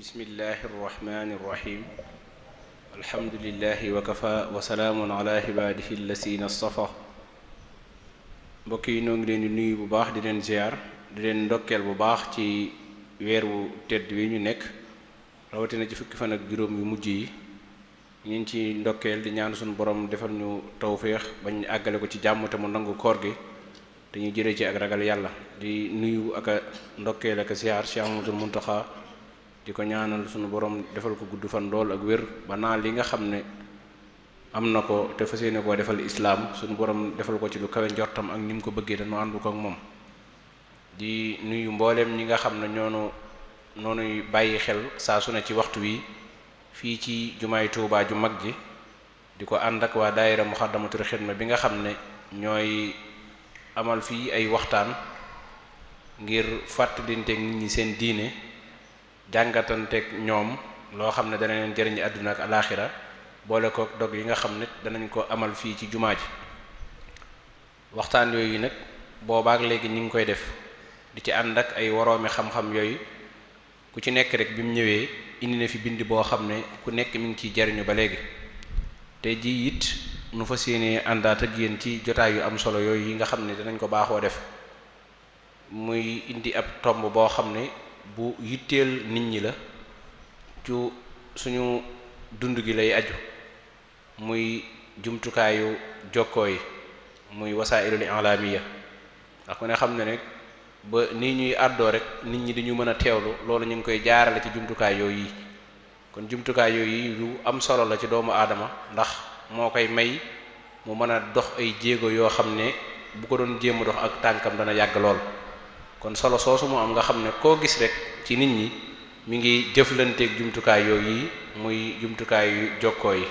bismillahi irrahmani irrahim alhamdulillahi wa kafa wa salaamun ala ibaadihi allasina stafa mbokk yi noo ngi leen di nuyu bu baax di leen ziar di leen ndokkeel bu baax ci weer wu tedd wi ñu nekk rawatina ci fukki fan ak juróom yu mujj yi ñu ngi ci ndokkeel di ñaan suñu borom defal ñu tawféex bañ àggale ko ci jàmm te mu nangu koor gi te ñu jëlee ci ak ragal yàlla di nuyu ak a ndokkeel ak a ziar Cheikh Ahmadul Muntaxa di ko ñaanal suñu borom defal ko gudd fan lool ak wér ba naa li nga xam ne am na ko te fas yéene koo defal islaam suñu borom defal ko ci lu kawe njortam ak ni mu ko bëggee dañu àndu ko ak moom di nuyu mbooleem ñi nga xam ne noonuy bàyyi xel saa su ne ci waxtu wi fii ci jumaay Tuubaa ju mag ji di ko ànd ak waa daayira Muxaddamatul Xidma bi nga xam ne ñooy amal fii ay waxtaan ngir fàttalinteeg nit ñi seen diine jàngatanteeg ñoom loo xam ne dana leen jëriñ àdduna ak alaaxira boole ko dog yi nga xam ne danañ ko amal fii ci jumaa ji waxtaan yooyu nag boobaak léegi ñu ngi koy def di ci ànd ak ay woroomi xam-xam yooyu ku ci nekk rek bi mu ñëwee indi na fi bind boo xam ne ku nekk mi ngi ciy jariñu ba léegi te ji it nu fas yéene àndaat ak yéen ci jotaay yu am solo yooyu yi nga xam ne danañ ko baaxoo def muy indi ab tomb boo xam ne bu yitteel nit ñi la ci suñu dund gi lay aju muy jumtukaayu jokkoo yi muy wasaa'ilul i'laamiyya ndax ku ne xam ne rek ba nii ñuy àddoo rek nit ñi dañu mën a teewlu loolu ñu ngi koy jaarale ci jumtukaay yooyu yi kon jumtukaay yooyu lu am solo la ci doomu aadama ndax moo koy may mu mën a dox ay jéego yoo xam ne bu ko doon jéem a dox ak tànkam dana yàgg lool kon solo soosu mu am nga xam ne koo gis rek ci nit ñi mi ngi jëflanteeg jumtukaay yooyu yi muy jumtukaayu jokkoo yi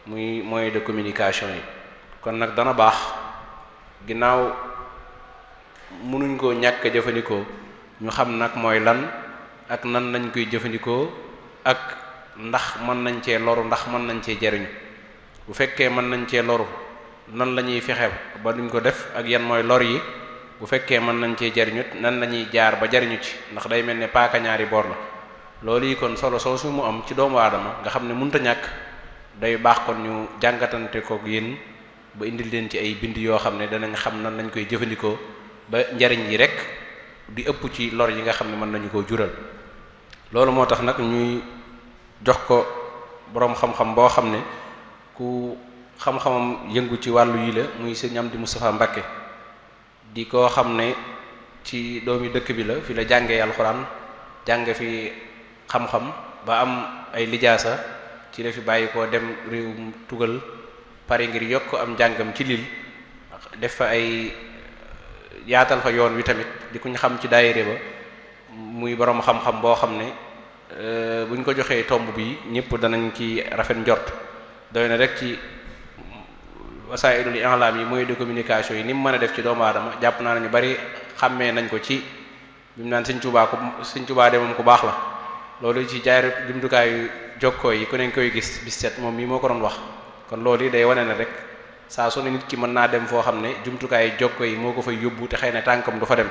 muy moyen de communication yi kon nag dana baax ginnaaw mënuñ koo ñàkk jëfandikoo ñu xam nag mooy lan ak nan lañ koy jëfandikoo ak ndax mën nañ cee loru ndax mën nañ cee jariñu bu fekkee mën nañ cee loru nan la ñuy fexe ba duñ ko def ak yan mooy lor yi bu fekkee mën nañ cee jariñut nan la ñuy jaar ba jariñu ci ndax day mel ne paaka ñaari boor la loolu yi kon solo soosu mu am ci doomu aadama nga xam ne mënta ñàkk day baax kon ñu jàngatante kook yéen ba indil leen ci ay bind yoo xam ne danañ xam nan lañ koy jëfandikoo ba njariñ yi rek di ëpp ci lor yi nga xam ne mën nañu koo jural loolu moo tax nag ñuy jox ko boroom xam-xam boo xam ne ku xam-xamam yëngu ci wàllu yi la muy sëñ Amdi Moustapha Mbakke di koo xam ne ci doomi dëkk bi la fi la jàngee alxuraan jànge fi xam-xam ba am ay lijaasa ci la fi bàyyi koo dem réewum tugal pare ngir yokk am njàngam ci lil def fa ay yaatal fa yoon wi tamit di kuñ xam ci daayire ba muy boroom xam-xam boo xam ne buñ ko joxee tomb bi ñëpp danañ ci rafet njort doy na rek ci wasaa'ilul i'laam yi moyen de communication yi ni mu mën a def ci doomu aadama jàpp naa nañu bari xàmmee nañ ko ci bi mu naan Sëñ Tuubaa de moom ku baax la loolu ci jaay jumtukaayu jokkoo yi ku ne koy gis bis set moom mii moo ko doon wax kon loolu yi day wane ne rek saa su ne nit ki mën naa dem foo xam ne jumtukaayu jokkoo yi moo ko fay yóbbu te xëy na tànkam du fa dem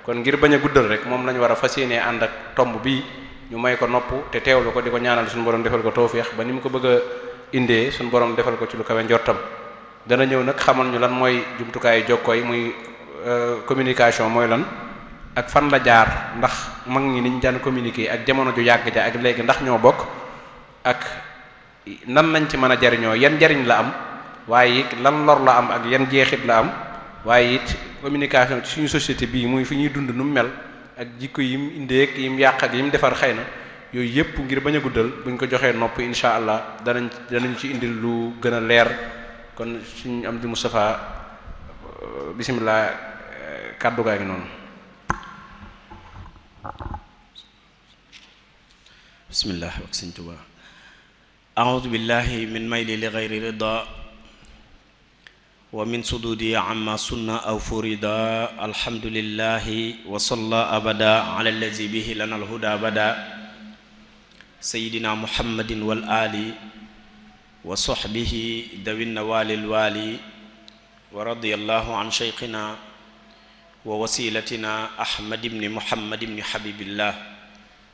kon ngir bañ a guddal rek moom lañu war a fas yéenee ànd ak tomb bii ñu may ko nopp te teewlu ko di ko ñaanal suñu borom defal ko tawfeex ba ni mu ko bëgg a indee suñu borom defal ko ci lu kawe njortam dana ñëw nag xamal ñu lan mooy jumtukaayu jokkoo yi muy communication mooy lan ak fan la jaar ndax mag ñi niñ daan communiquer ak jamono ju yàgg ja ak léegi ndax ñoo bokk ak nan lañ ci mën a jariñoo yan njariñ la am waaye it lan lor la am ak yan jeexit la am waaye it communication ci suñu société bii muy fi ñuy dund nu mu mel ak jikko yim indeek yim yàq ak yim defar xëy na yooyu yépp ngir bañ a guddal buñ ko joxee nopp insha allah danañ ci indil lu gën a leer kon suñu Amdi Moustapha bismillah kàddu gaa ngi noonu. bismillah ak Sëñ Tuubaa a'uudu billahi min mayli li ghayri rida wa min sududi amma sunna aw furida alhamdulillahi wa salla abada ala allazi bihi lana alhuda bada sayyidina muhammadin wal ali wa sahbihi dawin nawalil wali wa radiyallahu an shaykhina wa wasilatina ahmad ibn muhammad ibn habibillah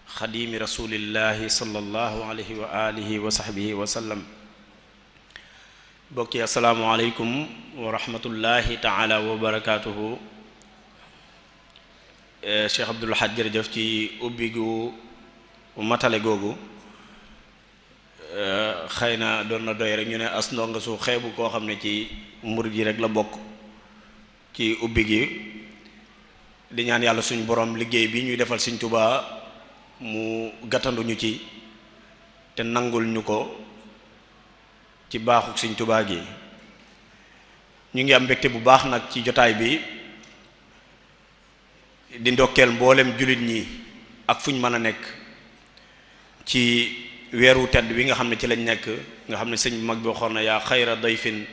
xadimi rasulillahi sallallahu alayhi wa alihi wa sahbihi wa sallam. bokki assalaamu aleykum wa rahmatullahi taala wa barakatuhu. Cheikh Abdoul Ahad jërëjëf ci ubbi gu matale googu. xëy na doon na doy rek ñu ne as ndonga su xeebu koo xam ne ci murid yi rek la bokk ci ubbi gi di ñaan yàlla suñu borom liggéey bi ñuy defal Sëriñ Tuubaa mu gàttanduñu ci te nangul ñu ko ci baaxuk Sëriñ Tuubaa gi. ñu ngi am mbégte bu baax nag ci jotaay bi di ndokkeel mboolem jullit ñi ak fu ñu mën a nekk ci weeru tedd bi nga xam ne ci lañ nekk nga xam ne sëñ mag bi waxoon na yaa xayra dayfin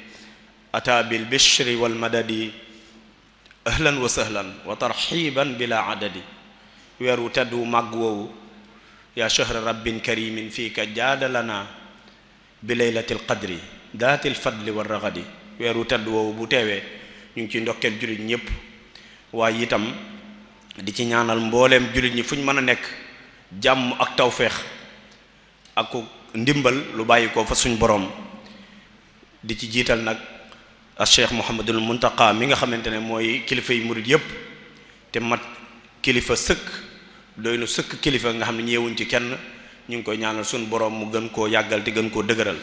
ata bil bishri wal madadi ahlan wa sahlan wa tarxiban bila adadi. weeru tedd wu màgg woowu yaa shahra rabbin karimin fii ka jaadalana bi laylatil qadri daatil fadli war raxadi. weeru tedd woowu bu teewee ñu ngi ci ndokkeel jullit ñépp waaye itam di ci ñaanal mbooleem jullit ñi fu ñu mën a nekk jàmm ak tawféex ak ndimbal lu bàyyi ko fa suñ borom. di ci jiital nag a Cheikh Mouhamadul Muntaqa mi nga xamante ne mooy kilifa yi murid yépp te mat kilifa sëkk doy nu sëkk kilifa nga xam ne ñeewuñ ci kenn. ñu ngi koy ñaanal suñ borom mu gën koo yàggal te gën koo dëgëral.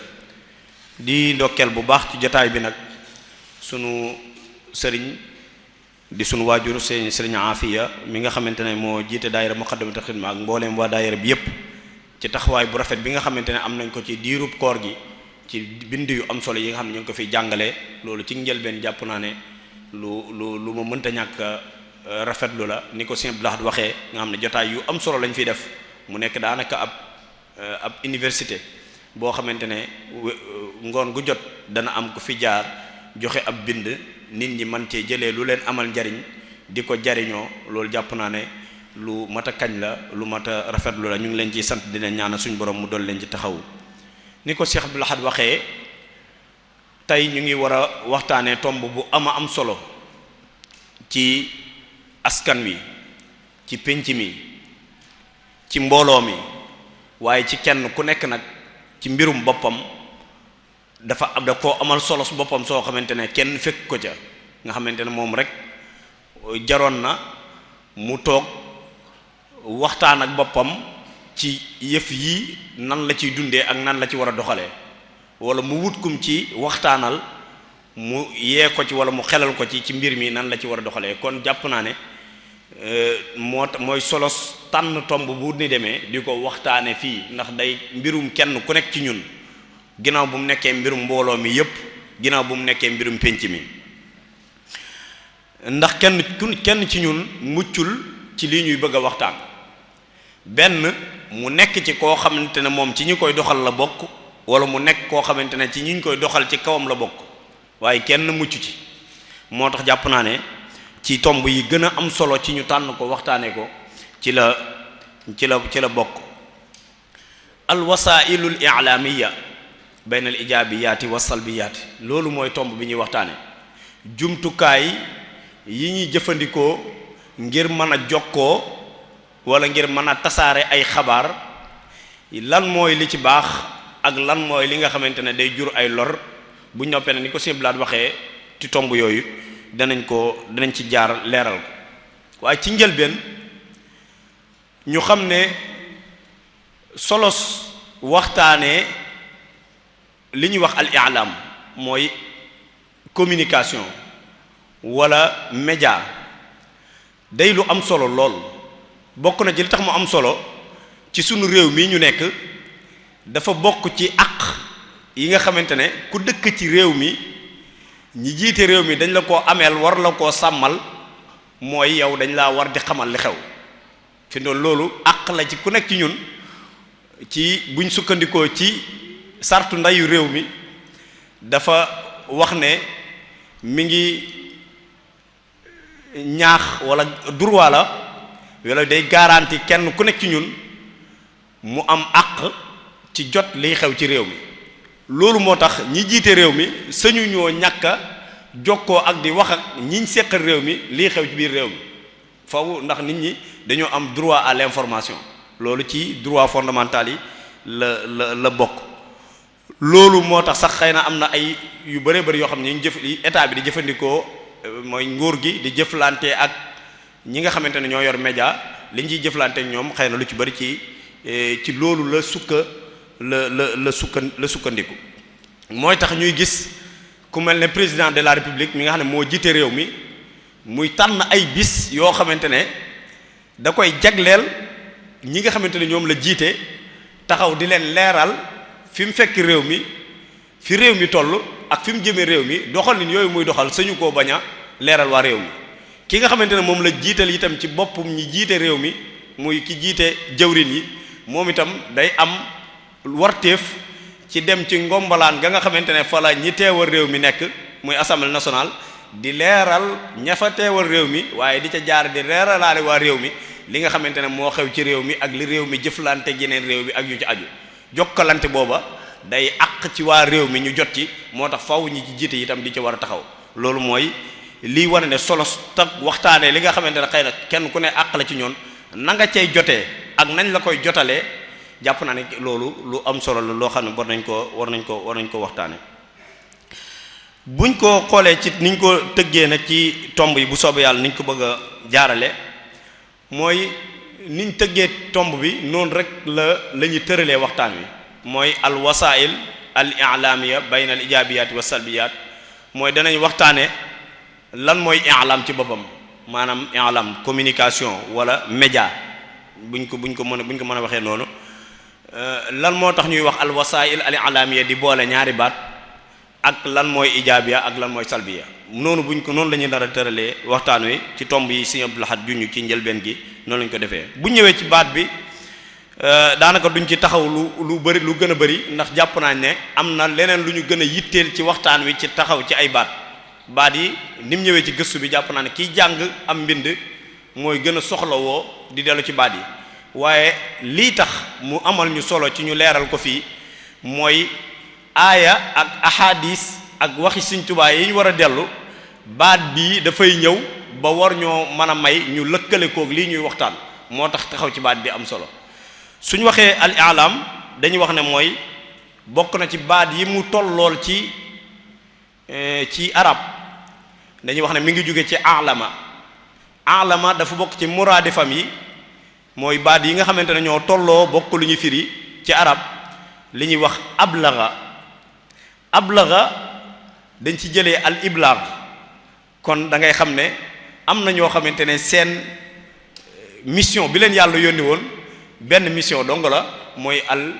di ndokkeel bu baax ci jotaay bi nag sunu sëriñ di sunu waajur sëriñ Afiya mi nga xamante ne moo jiite daayira Muqaddamatul Xidma ak mbooleem waa daayira bi yépp ci taxawaay bu rafet bi nga xamante ne am nañ ko ci diirub koor gi ci bind yu am solo yi nga xam ne ñu ngi ko fiy jàngale. loolu ci njëlbeen jàpp naa ne lu ma mënta ñàkk rafetlu la ni ko Sëñ Abdoul Ahad waxee nga xam ne jotaay yu am solo lañ fiy def mu nekk daanaka ab université boo xamante ne ngoon gu jot dana am ku fi jaar joxe ab bind nit ñi man cee jëlee lu leen amal njariñ di ko jariñoo. loolu jàpp naa ne lu mat a kañ la lu mat a rafetlu la. ñu ngi leen ciy sant di leen ñaanal suñu borom mu dool leen ci taxawu. ni ko Cheikh Abdoul Ahad waxee tey ñu ngi war a waxtaanee tomb bu am solo ci askan wi ci pénc mi ci mbooloo mi waaye ci kenn ku nekk nag ci mbirum boppam da koo amal solo su boppam soo xamante ne kenn fekk ko ca nga xamante ne moom rek jaroon na mu toog waxtaan ak boppam ci yëf yi nan la ciy dundee ak nan la ci war a doxalee wala mu wut kum ci waxtaanal mu yee ko ci wala mu xelal ko ci mbir mi nan la ci war a doxalee. kon jàpp naa ne mooy solos tànn tomb bu ni demee di ko waxtaane fii ndax day mbirum kenn ku nekk ci ñun ginnaaw bu mu nekkee mbirum mbooloo mi yépp ginnaaw bu mu nekkee mbirum pénc mi. ndax kenn ci ñun muccul ci lii ñuy bëgg a waxtaan. benn mu nekk ci koo xamante ne moom ci ñi koy doxal la bokk wala mu nekk koo xamante ne ci ñi koy doxal ci kawam la bokk waaye kenn mucc ci. moo tax jàpp naa ne ci tomb yi gën a am solo ci ñu tànn ko waxtaane ko ci la bokk. al wasailul i'lamiyya bayna al ijabiyaati wa salbiyaati. loolu mooy tomb bi ñuy waxtaane jumtukaay yi ñuy jëfandikoo ngir mën a jokkoo wala ngir mën a tasaare ay xabaar lan mooy li ci baax ak lan mooy li nga xamante ne day jur ay lor. bu ñoppee ne ni ko Sëñ Abdoul Ahad waxee ci tomb yooyu danañ ci jaar leeral ko. waaye ci njëlbeen ñu xam ne solos waxtaanee li ñuy wax al i'lam mooy communication wala média day lu am solo lool. bokk na ci li tax mu am solo ci sunu réew mi ñu nekk dafa bokk ci àq yi nga xamante ne ku dëkk ci réew mi ñi jiite réew mi dañ la koo ameel war la koo sàmmal mooy yow dañ laa war di xamal li xew. fi doon loolu àq la ci ku nekk ci ñun ci buñ sukkandikoo ci sartu ndeyu réew mi dafa wax ne mi ngi ñaax wala droit la wala day garanti kenn ku nekk ci ñun mu am àq ci jot liy xew ci réew mi. loolu moo tax ñi jiite réew mi sañu ñoo ñàkk a jokkoo ak di wax ak ñiñ seqal réew mi liy xew ci biir réew mi faw ndax nit ñi dañoo am droit à l'information loolu ci droit fondamental yi la bokk. loolu moo tax sax xëy na am na ay yu bëree bëri yoo xam ne ñu état bi di jëfandikoo mooy nguur gi di jëflante ak ñi nga xamante ne ñoo yor média li ñu ciy jëflante ak ñoom xëy na lu ci bëri ci loolu la sukkandiku. mooy tax ñuy gis ku mel ne président de la république mi nga xam ne moo jiite réew mi muy tànn ay bis yoo xamante ne da koy jagleel ñi nga xamante ne ñoom la jiite taxaw di leen leeral fi mu fekk réew mi fi réew mi toll ak fi mu jëmee réew mi doxalin yooyu muy doxal sañu koo bañ a leeral waa réew mi. ki nga xamante ne moom la jiital itam ci boppam ñi jiite réew mi muy ki jiite jawrin yi moom itam day am warteef ci dem ci ngombalaan ga nga xamante ne fa la ñi teewal réew mi nekk muy assemblée nationale di leeral ña fa teewal réew mi waaye di ca jaar di leeralaale waa réew mi li nga xamante ne moo xew ci réew mi ak li réew mi jëflante yeneen réew mi ak yu ci aju jokkalante booba day àq ci waa réew mi ñu jot ci moo tax faw ñi ci jiite itam di ci war a taxaw. loolu mooy lii wane ne solo tak waxtaanee li nga xamante ne xëy na kenn ku ne àq la ci ñoon na nga cay jotee ak nañ la koy jotalee jàpp naa ne loolu lu am solo la loo xam ne war nañ ko waxtaane. buñ ko xoolee ci niñ ko tëggee nag ci tomb yi bu soobee yàlla niñ ko bëgg a jaarale mooy niñ tëggee tomb bi noonu rek la ñuy tëralee waxtaan wi mooy al wasail al i'lamiya bayna al ijabiyat wa salbiyat mooy danañ waxtaane lan mooy i'lam ci boppam maanaam i'lam communication wala média buñ ko mën a waxee noonu lan moo tax ñuy wax al wasail al i'lamiya di boole ñaari baat ak lan mooy ijaabiya ak lan mooy salbiya noonu la ñuy nar a tëralee waxtaan wi ci tomb yi Sëriñ Abdul Ahad junñu ci njëlbeen gi noonu lañ ko defee. bu ñëwee ci baat bi daanaka duñ ci taxaw lu bari lu gën a bari ndax jàpp nañ ne am na leneen lu ñu gën a yitteel ci waxtaan wi ci taxaw ci ay baat yi ni mu ñëwee ci gëstu bi jàpp naa ne kiy jàng am mbind mooy gën a soxlawoo di dellu ci baat yi waaye lii tax mu amal ñu solo ci ñu leeral ko fii mooy aaya ak ahadis ak waxi Sëriñ Tuubaa yi ñu war a dellu baat bii dafay ñëw ba war ñoo mën a may ñu lëkkale koog lii ñuy waxtaan moo tax taxaw ci baat bi am solo. suñ waxee al i'lam dañuy wax ne mooy bokk na ci baat yi mu tollool ci arab dañuy wax ne mi ngi jóge ci a'lama dafa bokk ci muraadifam yi mooy baat yi nga xamante ne ñoo tolloo bokk lu ñu firi ci arab li ñuy wax ablaga dañ ci jëlee al iblaag kon da ngay xam ne am na ñoo xamante ne seen mission bi leen yàlla yónni woon benn mission dong la mooy al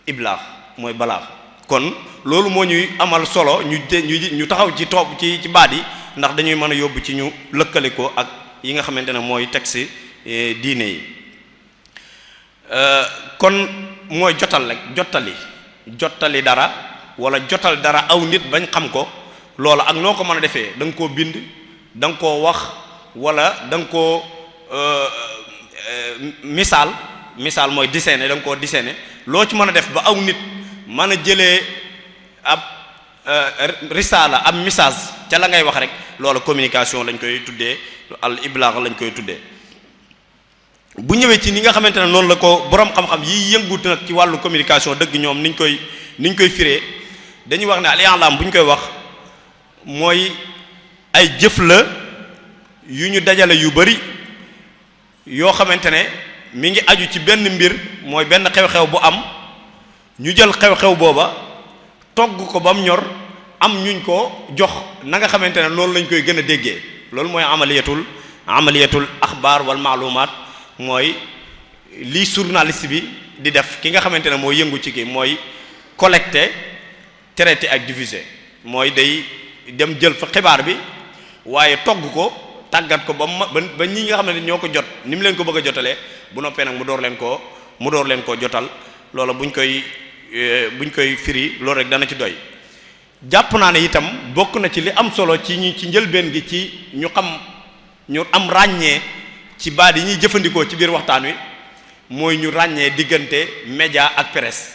iblaag mooy balaax kon loolu moo ñuy amal solo ñu taxaw ci topp ci baat yi ndax dañuy mën a yóbbu ci ñu lëkkale ko ak yi nga xamante ne mooy texte diine yi kon mooy jotal rek jottali dara wala jotal dara aw nit bañ xam ko loolu ak noo ko mën a defee da nga koo bind da nga koo wax wala da nga koo misaal mooy dessiner da nga koo dessiner loo ci mën a def ba aw nit mën a jëlee ab risaala ab message ca la ngay wax rek loolu communication lañ koy tuddee al iblagh lañ koy tuddee. bu ñëwee ci ni nga xamante ne noonu la ko boroom xam-xam yi yëngut nag ci wàllu communication dëgg ñoom niñ koy firee dañuy wax ne al i'lam bu ñu koy wax mooy ay jëf la yu ñu dajale yu bari yoo xamante ne mi ngi aju ci benn mbir mooy benn xew-xew bu am ñu jël xew-xew booba togg ko ba mu ñor am ñuñ ko jox na nga xamante ne loolu lañ koy gën a déggee loolu mooy amaliyatul axbaar wal maalumaat mooy lii journaliste bi di def ki nga xamante ne mooy yëngu ci kii mooy collecter traiter ak diffuser mooy day dem jël fa xibaar bi waaye togg ko tàggat ko ba ñi nga xam ne ñoo ko jot ni mu leen ko bëgg a jotalee bu noppee nag mu door leen koo jotal loola buñ koy firi loolu rek dana ci doy. jàpp naa ne itam bokk na ci li am solo ci njëlbeen gi ci ñu am ràññee ci baat yi ñuy jëfandikoo ci biir waxtaan wi mooy ñu ràññee diggante média ak presse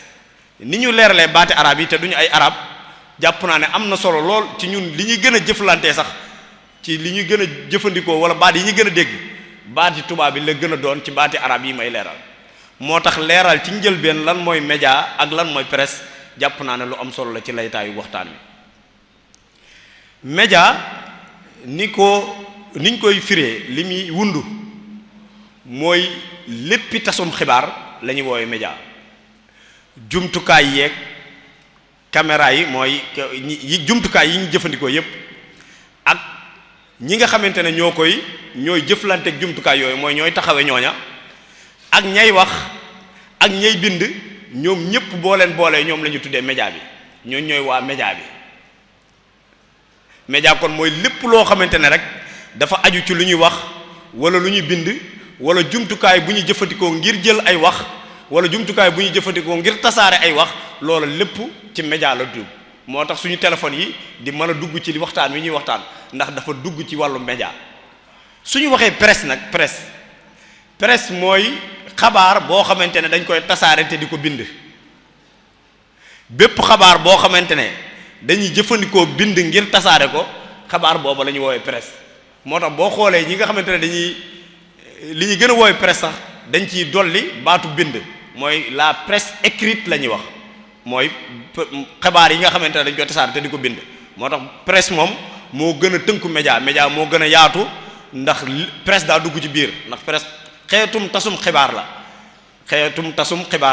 ni ñu leeralee baati arab yi te duñu ay arab jàpp naa ne am na solo lool ci ñun li ñuy gën a jëflantee sax ci li ñuy gën a jëfandikoo wala baat yi ñuy gën a dégg baati tubaab bi la gën a doon ci baati arab yi may leeral moo tax leeral ci njëlbeen lan mooy média ak lan mooy presse jàpp naa ne lu am solo la ci laytaayu waxtaan wi. média niñ koy firee li muy wundu mooy léppi tasum xibaar la ñuy woowee média. jumtukaay yeeg caméra yi mooy jumtukaay yi ñu jëfandikoo yépp ak ñi nga xamante ne ñooy jëflanteeg jumtukaay yooyu mooy ñooy taxawe ñooña ak ñay wax ak ñay bind ñoom ñépp boo leen boolee ñoom la ñu tuddee média bi ñooñ ñooy waa média bi. média kon mooy lépp loo xamante ne rek dafa aju ci lu ñuy wax wala lu ñuy bind wala jumtukaay bu ñu jëfandikoo ngir jël ay wax wala jumtukaay bu ñu jëfandikoo ngir tasaare ay wax loola lépp ci média la dugg. moo tax suñu téléphone yi di mën a dugg ci li waxtaan wi ñuy waxtaan ndax dafa dugg ci wàllu média. suñu waxee presse nag presse mooy xabaar boo xamante ne dañ koy tasaare te di ko bind. bépp xabaar boo xamante ne dañuy jëfandikoo bind ngir tasaare ko xabaar boobu la ñu woowee presse. moo tax boo xoolee ñi nga xamante ne li ñu gën a woowee presse sax dañ ciy dolli baatu bind mooy la presse écrite la ñuy wax mooy xabaar yi nga xamante ne dañ koy tasaare te di ko bind. moo tax presse moom moo gën a tënku média moo gën a yaatu ndax presse daa dugg ci biir ndax presse xeetum tasum xibaar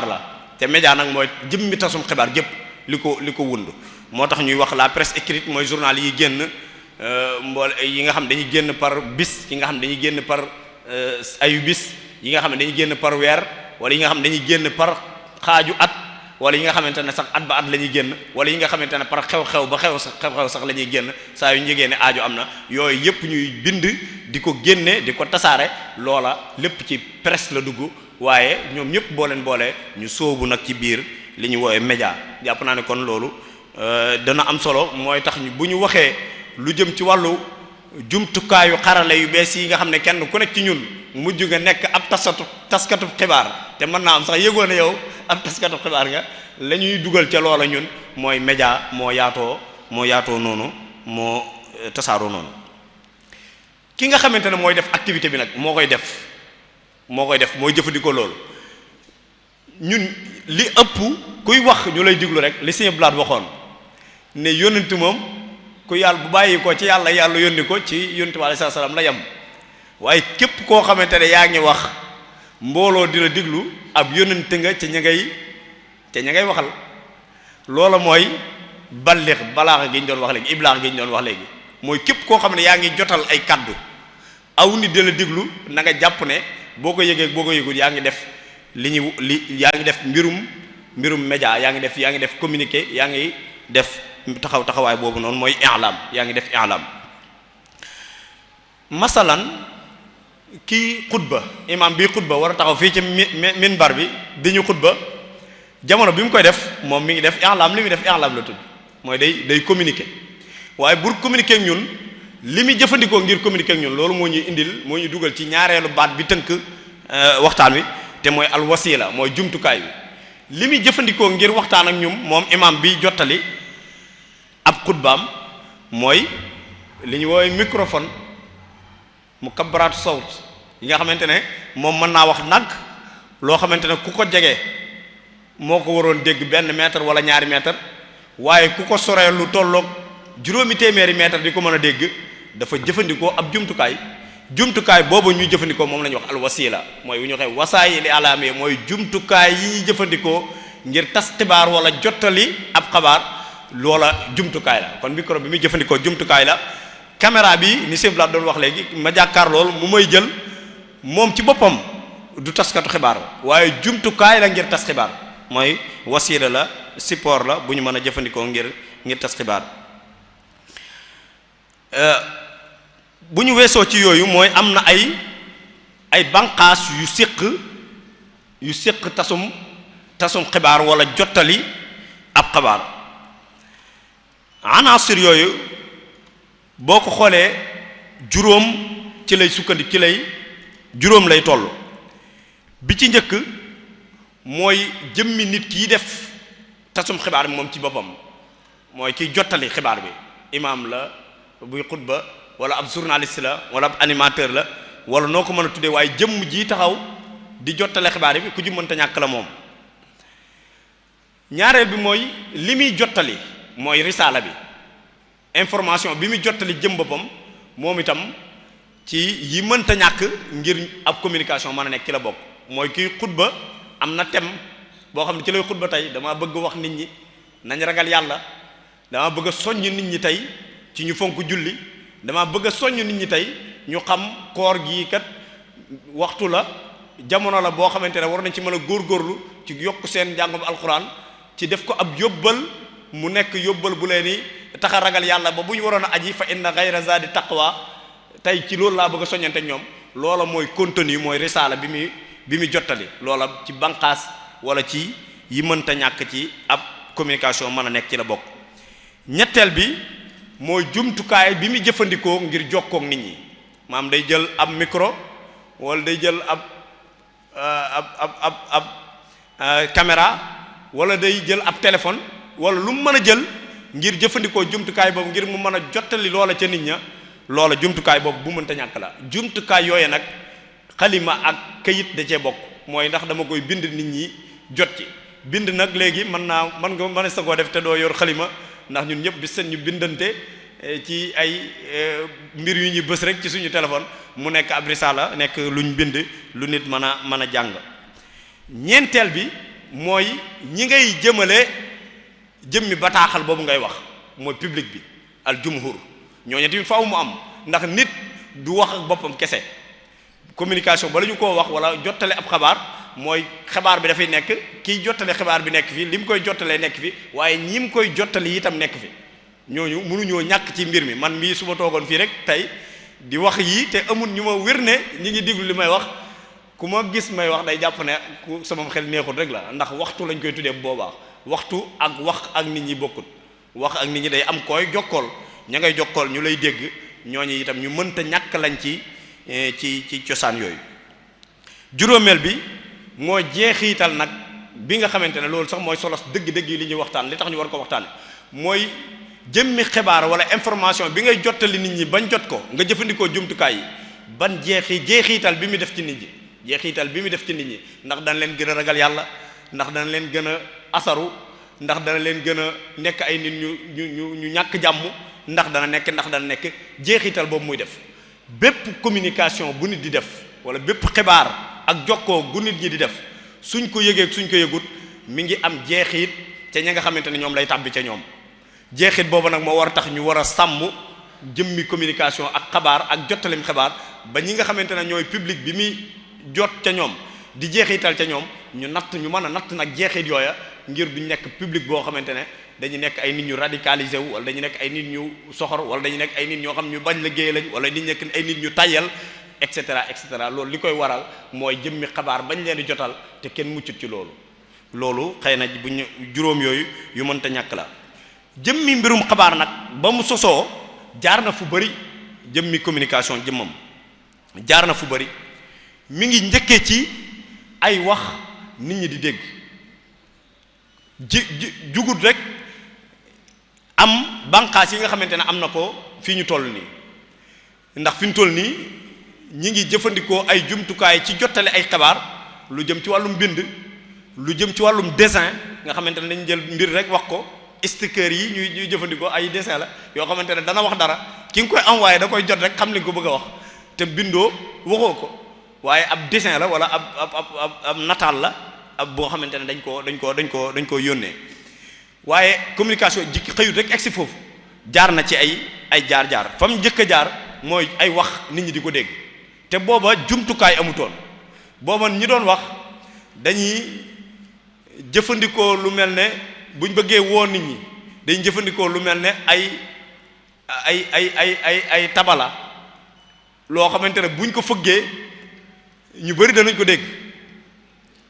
la te média nag mooy jëmmi tasum xibaar gépp li ko wund. moo tax ñuy wax la presse écrite mooy journal yi génn yi nga xam dañuy génn par bis yi nga xam dañuy génn par ayu bis yi nga xam ne dañuy génn par weer wala yi nga xam dañuy génn par xaaju at wala yi nga xamante ne sax at ba at la ñuy génn wala yi nga xamante ne par xew-xew ba xew sax la ñuy génn saa yu ñu yëgee ne aajo am na yooyu yépp ñuy bind di ko génne di ko tasaare loola lépp ci presse la dugg. waaye ñoom ñëpp boo leen boolee ñu sóobu nag ci biir li ñu woowee média jàpp naa ne kon loolu dana am solo mooy tax bu ñu waxee lu jëm ci wàllu jumtukaayu xarale yu bees yi nga xam ne kenn ku nekk ci ñun mujj nga nekk ab taskatu xibaar te mën naa am sax yëgoon ne yow ab taskatu xibaar nga la ñuy dugal ca loola ñun mooy média moo yaatoo noonu moo tasaaroo noonu. ki nga xamante ne mooy def activité bi nag moo koy def mooy jëfandikoo loolu ñun li ëpp kuy wax ñu lay diglu rek li Sëñ Blaat waxoon ne yónnent moom ku yàlla bu bàyyi ko ci yàlla yónni ko ci yónnent bi alayhi salaam la yem waaye képp koo xamante ne yaa ngi wax mbooloo di la diglu ab yónnent nga ca ña ngay waxal loola mooy balaax gi ñu doon wax léegi iblaax gi ñu doon wax léegi mooy képp koo xam ne yaa ngi jotal ay kaddu aw nit di la diglu na nga jàpp ne boo ko yëgee boo ko yëgul yaa ngi def yaa ngi def mbirum média yaa ngi def communiqué yaa ngi def taxawaay boobu noonu mooy i'lam yaa ngi def i'lam. masalan kii xutba imam bii xutba war a taxaw fii ci minbar bi di ñu xutba jamono bi mu koy def moom mi ngi def i'lam li muy def i'lam la tudd mooy day communiquer waaye pour communiquer ak ñun li muy jëfandikoo ngir communiquer ak ñun loolu moo ñuy dugal ci ñaareelu baat bi tënk waxtaan wi te mooy alwasila mooy jumtukaay bi li muy jëfandikoo ngir waxtaan ak ñun moom imam bi jottali ab xutbaam mooy li ñu woowee microphone mu kabbaraatu sawt yi nga xamante ne moom mën naa wax nag loo xamante ne ku ko jege moo ko waroon dégg benn mètre wala ñaari mètre waaye ku ko soree lu tolloog juróomi téeméeri mètre di ko mën a dégg dafa jëfandikoo ab jumtukaay boobu ñuy jëfandikoo moom la ñuy wax alwasila mooy bu ñu waxee wasaayil alaami mooy jumtukaay yi ñuy jëfandikoo ngir tas xibaar wala jottali ab xabaar loola jumtukaay la kon micro bi muy jëfandikoo jumtukaay la. caméra bi ni Sëñ Blaat doon wax léegi ma jàkkaar lool mu may jël moom ci boppam du taskatu xibaar waaye jumtukaay la ngir tas xibaar mooy wasiila la support la bu ñu mën a jëfandikoo ngir tas xibaar. bu ñu weesoo ci yooyu mooy am na ay banqaas yu séq tasum xibaar wala jottali ab xabaar anaasir yooyu boo ko xoolee juróom ci lay sukkandi juróom lay toll bi ci njëkk mooy jëmmi nit kiy def tasum xibaar bi moom ci boppam mooy kiy jottali xibaar bi imaam la buy xutba wala ab journaliste la wala ab animateur la wala noo ko mën a tuddee waaye jëmm ji taxaw di jottale xibaar bi ku ci mënta ñàkk la moom. ñaareel bi mooy li muy jottali mooy risaala bi information bi muy jottali jëm boppam moom itam ci yi mënta ñàkk ngir ab communication mën a nekk ci la bokk. mooy kiy xutba am na thème boo xam ne ci lay xutba tey dama bëgg wax nit ñi nañ ragal yàlla, dama bëgg a soññ nit ñi tey ci ñu fonk julli, dama bëgg a soññ nit ñi tey ñu xam koor gii kat waxtu la, jamono la boo xamante ne war nañ ci mën a góorgóorlu ci yokk seen njàngum alxuraan, ci def ko ab yóbbal mu nekk yóbbal bu leen ni tax a ragal yàlla ba bu ñu waroon a aji fa inna ghayra zadi taqwa tey ci loolu laa bëgg a soññante ñoom. loola mooy contenu mooy risaala bi muy jottali, loola ci banqaas wala ci yi mënta ñàkk ci ab communication mën a nekk ci la bokk. ñetteel bi mooy jumtukaay bi muy jëfandikoo ngir jokkook nit ñi, maam day jël ab micro wala day jël ab caméra wala day jël ab téléphone wala lu mu mën a jël ngir jëfandikoo jumtukaay boobu ngir mu mën a jottali loola ca nit ña. loola jumtukaay boobu bu mënta ñàkk la. jumtukaay yooye nag xalima ak kayit da cee bokk, mooy ndax dama koy bind nit ñi jot ci. bind nag léegi mën nga sa koo def te doo yor xalima, ndax ñun ñëpp bi seen ñu bindante ci ay mbir yu ñuy bës rek ci suñu téléphone mu nekk ab risaala, nekk luñ bind lu nit mën a jàng. ñeenteel bi mooy ñi ngay jëmale jëmmi bataaxal boobu ngay wax mooy public bi al jumhur, ñooñu tamit faaw mu am, ndax nit du wax ak boppam kese. communication bala ñu koo wax wala jottale ab xabaar mooy xabaar bi dafay nekk kiy jottale xabaar bi nekk fi li mu koy jottalee nekk fi, waaye ñi mu koy jottali itam nekk fi. ñooñu mënuñoo ñàkk ci mbir mi. man mii su ma toogoon fii rek tey di wax yii te amul ñu ma wér ne ñi ngi diglu li may wax, ku ma gis may wax day jàpp ne ku sama xel neexul rek la, ndax waxtu lañ koy tuddee boobaa. waxtu ak wax ak nit ñi bokkut. wax ak nit ñi day am koy jokkool, ña ngay jokkool ñu lay dégg, ñooñu itam ñu mënta ñàkk lañ ci cosaan yooyu. juróomeel bi moo jeexital nag bi nga xamante ne loolu sax mooy solos dëgg-dëgg yi li ñuy waxtaan, li tax ñu war ko waxtaane mooy jëmmi xibaar wala information bi ngay jottali nit ñi bañ jot ko nga jëfandikoo jumtukaay yi ban jeexital bi mu def ci nit ñi. jeexital bi mu def ci nit ñi ndax dana leen gën a ragal yàlla, ndax dana leen gën a asaru, ndax dana leen gën a nekk ay nit ñu ñàkk jàmm, ndax dana nekk jeexital boobu muy def. bépp communication bu nit di def wala bépp xibaar ak jokkoo gu nit ñi di def suñ ko yëgee suñ ko yëgut mi ngi am jeexit ca ña nga xamante ne ñoom lay tàbbi ca ñoom. jeexit boobu nag moo war a tax ñu war a sàmm jëmmi communication ak xabaar ak jottalim xibaar ba ñi nga xamante ne ñooy public bi muy jot ca ñoom di jeexital ca ñoom ñu mën a natt nag jeexit yooya ngir duñ nekk public boo xamante ne dañu nekk ay nit ñu radicalisé wu wala dañu nekk ay nit ñu soxor wala dañu nekk ay nit ñoo xam ñu bañ liggéey lañ wala dañu nekk ay nit ñu tàyyal et cetera. loolu li koy waral mooy jëmmi xabaar bañ leen di jotal te kenn muccut ci loolu xëy na bu ñu juróom yooyu yu mënta ñàkk la. jëmmi mbirum xabaar nag ba mu sosoo jaar na fu bari, jëmmi communication jëmmam jaar na fu bari. mi ngi njëkkee ci ay wax nit ñi di dégg jugut rek am banqaas yi nga xamante ne am na ko fii ñu toll nii, ndax fi ñu toll nii ñi ngi jëfandikoo ay jumtukaay ci jottale ay xabaar lu jëm ci wàllum bind, lu jëm ci wàllum dessin nga xamante ne dañu jël mbir rek wax ko. sticker yi ñuy jëfandikoo ay dessin la yoo xamante ne dana wax dara ki nga koy envoyé da koy jot rek xam li nga ko bëgg a wax te bindoo waxoo ko, waaye ab dessin la wala ab nataal la ab boo xamante ne dañ koo yónnee. waaye communication ji xëyut rek egsi foofu, jaar na ci ay jaar fa mu njëkk a jaar mooy ay wax nit ñi di ko dégg te booba jumtukaay amutoon. booba ñi doon wax dañuy jëfandikoo lu mel ne buñ bëggee woo nit ñi dañ jëfandikoo lu mel ne ay tabala loo xamante ne buñ ko fëggee ñu bari danañ ko dégg.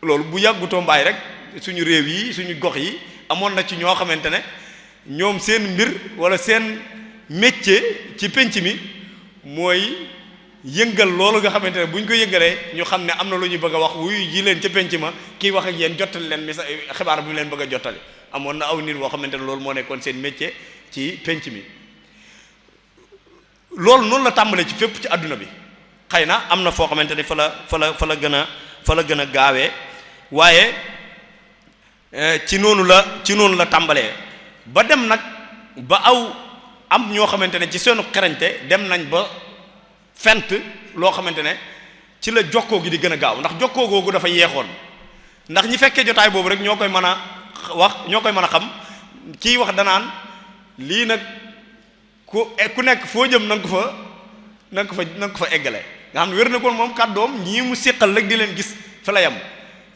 loolu bu yàggutoo mbaay rek suñu réew yi suñu gox yi amoon na ci ñoo xamante ne ñoom seen mbir wala seen métier ci penc mi mooy yëngal loolu nga xamante ne buñ ko yëngalee ñu xam ne am na lu ñu bëgg a wax wuyu ji leen ca penc ma kii wax ak yéen jottali leen xibaar bi mu leen bëgg a jottali. amoon na aw nit boo xamante ne loolu moo nekkoon seen métier ci penc mi. loolu noonu la tàmbalee ci fépp ci àdduna bi, xëy na am na foo xamante ne fa la fa la gën a gaawee waaye ci noonu la tàmbalee ba dem nag ba am ñoo xamante ne ci seenu xerañte dem nañ ba fent loo xamante ne ci la jokkoo gi di gën a gaaw ndax jokkoo googu dafa yeexoon ndax ñi fekkee jotaay boobu rek ñoo koy mën a wax ñoo koy mën a xam kiy wax danaan lii nag ku nekk foo jëm na nga ko fa eggale nga xam ne wér na ko moom kàddoom ñii mu séqal rek di leen gis fa la yam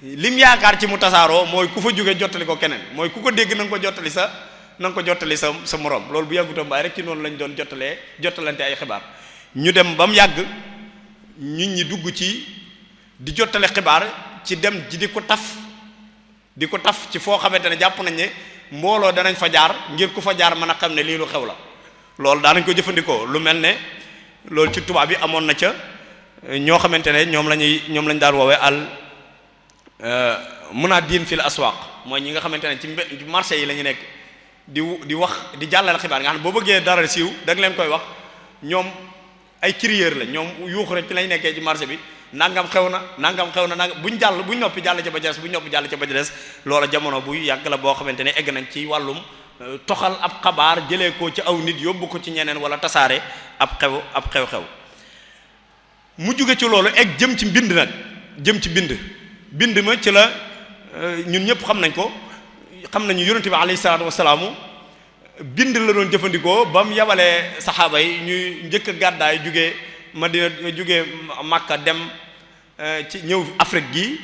lim yaakaar ci mu tasaaroo mooy ku fa jóge jottali ko keneen mooy ku ko dégg na nga ko jottali sa moroom loolu bu yàggutam mbaay rek ci noonu lañ doon jottalante ay xibaar ñu dem ba mu yàgg nit ñi dugg ci di jottale xibaar ci dem ji di ko taf ci foo xamante ne jàpp nañ ne mbooloo danañ fa jaar ngir ku fa jaar mën a xam ne lii lu xew la loolu daanañ ko jëfandikoo lu mel ne loolu ci tubaab bi amoon na ca ñoo xamante ne ñoom lañ daan woowee munaadin fil aswaq mooy ñi nga xamante ne ci marché yi la ñu nekk di wax di jàllale xibaar nga xam ne boo bëggee dara siiw da nga leen koy wax ñoom ay crieur la ñoom yuuxu rek ci lañ nekkee ci marché bi nangam xew na nangam buñ noppi jàll ca ba des buñ noppi jàll ca ba des loola jamono bu yàgg la boo xamante ne egg nañ ci wàllum toxal ab xabaar jëlee ko ci aw nit yóbbu ko ci ñeneen wala tasaare ab xew-xew mu jóge ci loolu egg jëm ci bind ma ci la ñun ñëpp xam nañu yonent bi alayhi salaatu wasalaamu bind la doon jëfandikoo ba mu yabalee saxaaba yi ñuy njëkk a gàddaay jóge Makka dem ci ñëw Afrique gi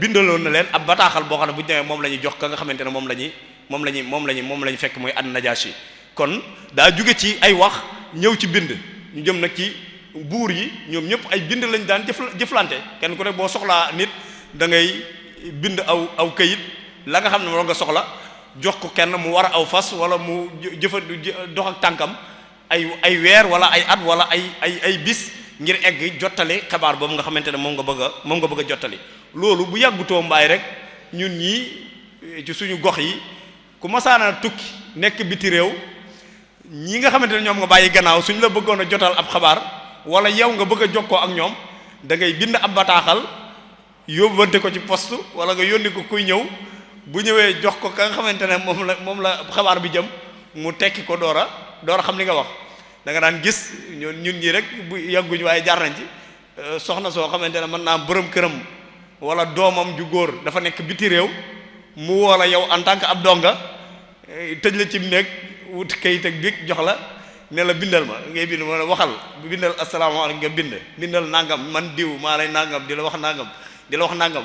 bindaloon na leen ab bataaxal boo xam ne bu ñu demee moom la ñuy jox ka nga xamante ne moom la ñu fekk mooy an-Najaashi kon daa jóge ci ay wax ñëw ci bind ñu jëm nag ci buur yi ñoom ñëpp ay bind lañ daan jëflante kenn ku ne boo soxlaa nit da ngay bind aw kayit la nga xam ne moom nga soxla jox ko kenn mu war a aw fas wala mu dox ak tànkam ay weer wala ay at wala ay bis ngir egg jottali xabaar boobu nga xamante ne moom nga bëgg a jottali loolu bu yàggutoo mbaay rek ñun ñii ci suñu gox yi ku masaana tukki nekk biti réew ñi nga xamante ne ñoom nga bàyyi gannaaw suñ la bëggoon a jotal ab xabaar wala yow nga bëgg a jokkoo ak ñoom da ngay bind ab bataaxal yóbbante ko ci poste wala nga yónni ko kuy ñëw bu ñëwee jox ko ka nga xamante ne moom la xabaar bi jëm mu tekki ko door a xam li nga wax da nga daan gis ñun ñi rek bu yàgguñ waaye jaar nañ ci soxna soo xamante ne mën naa borom këram wala doomam ju góor dafa nekk biti réew mu woo la yow en tant que ab donga tëj la ci néeg wut kayit ak bic jox la ne la bindal ma ngay bind ma waxal bindal asalaamaaleykum nga bindal nangam man diw maa lay nangam di la wax nangam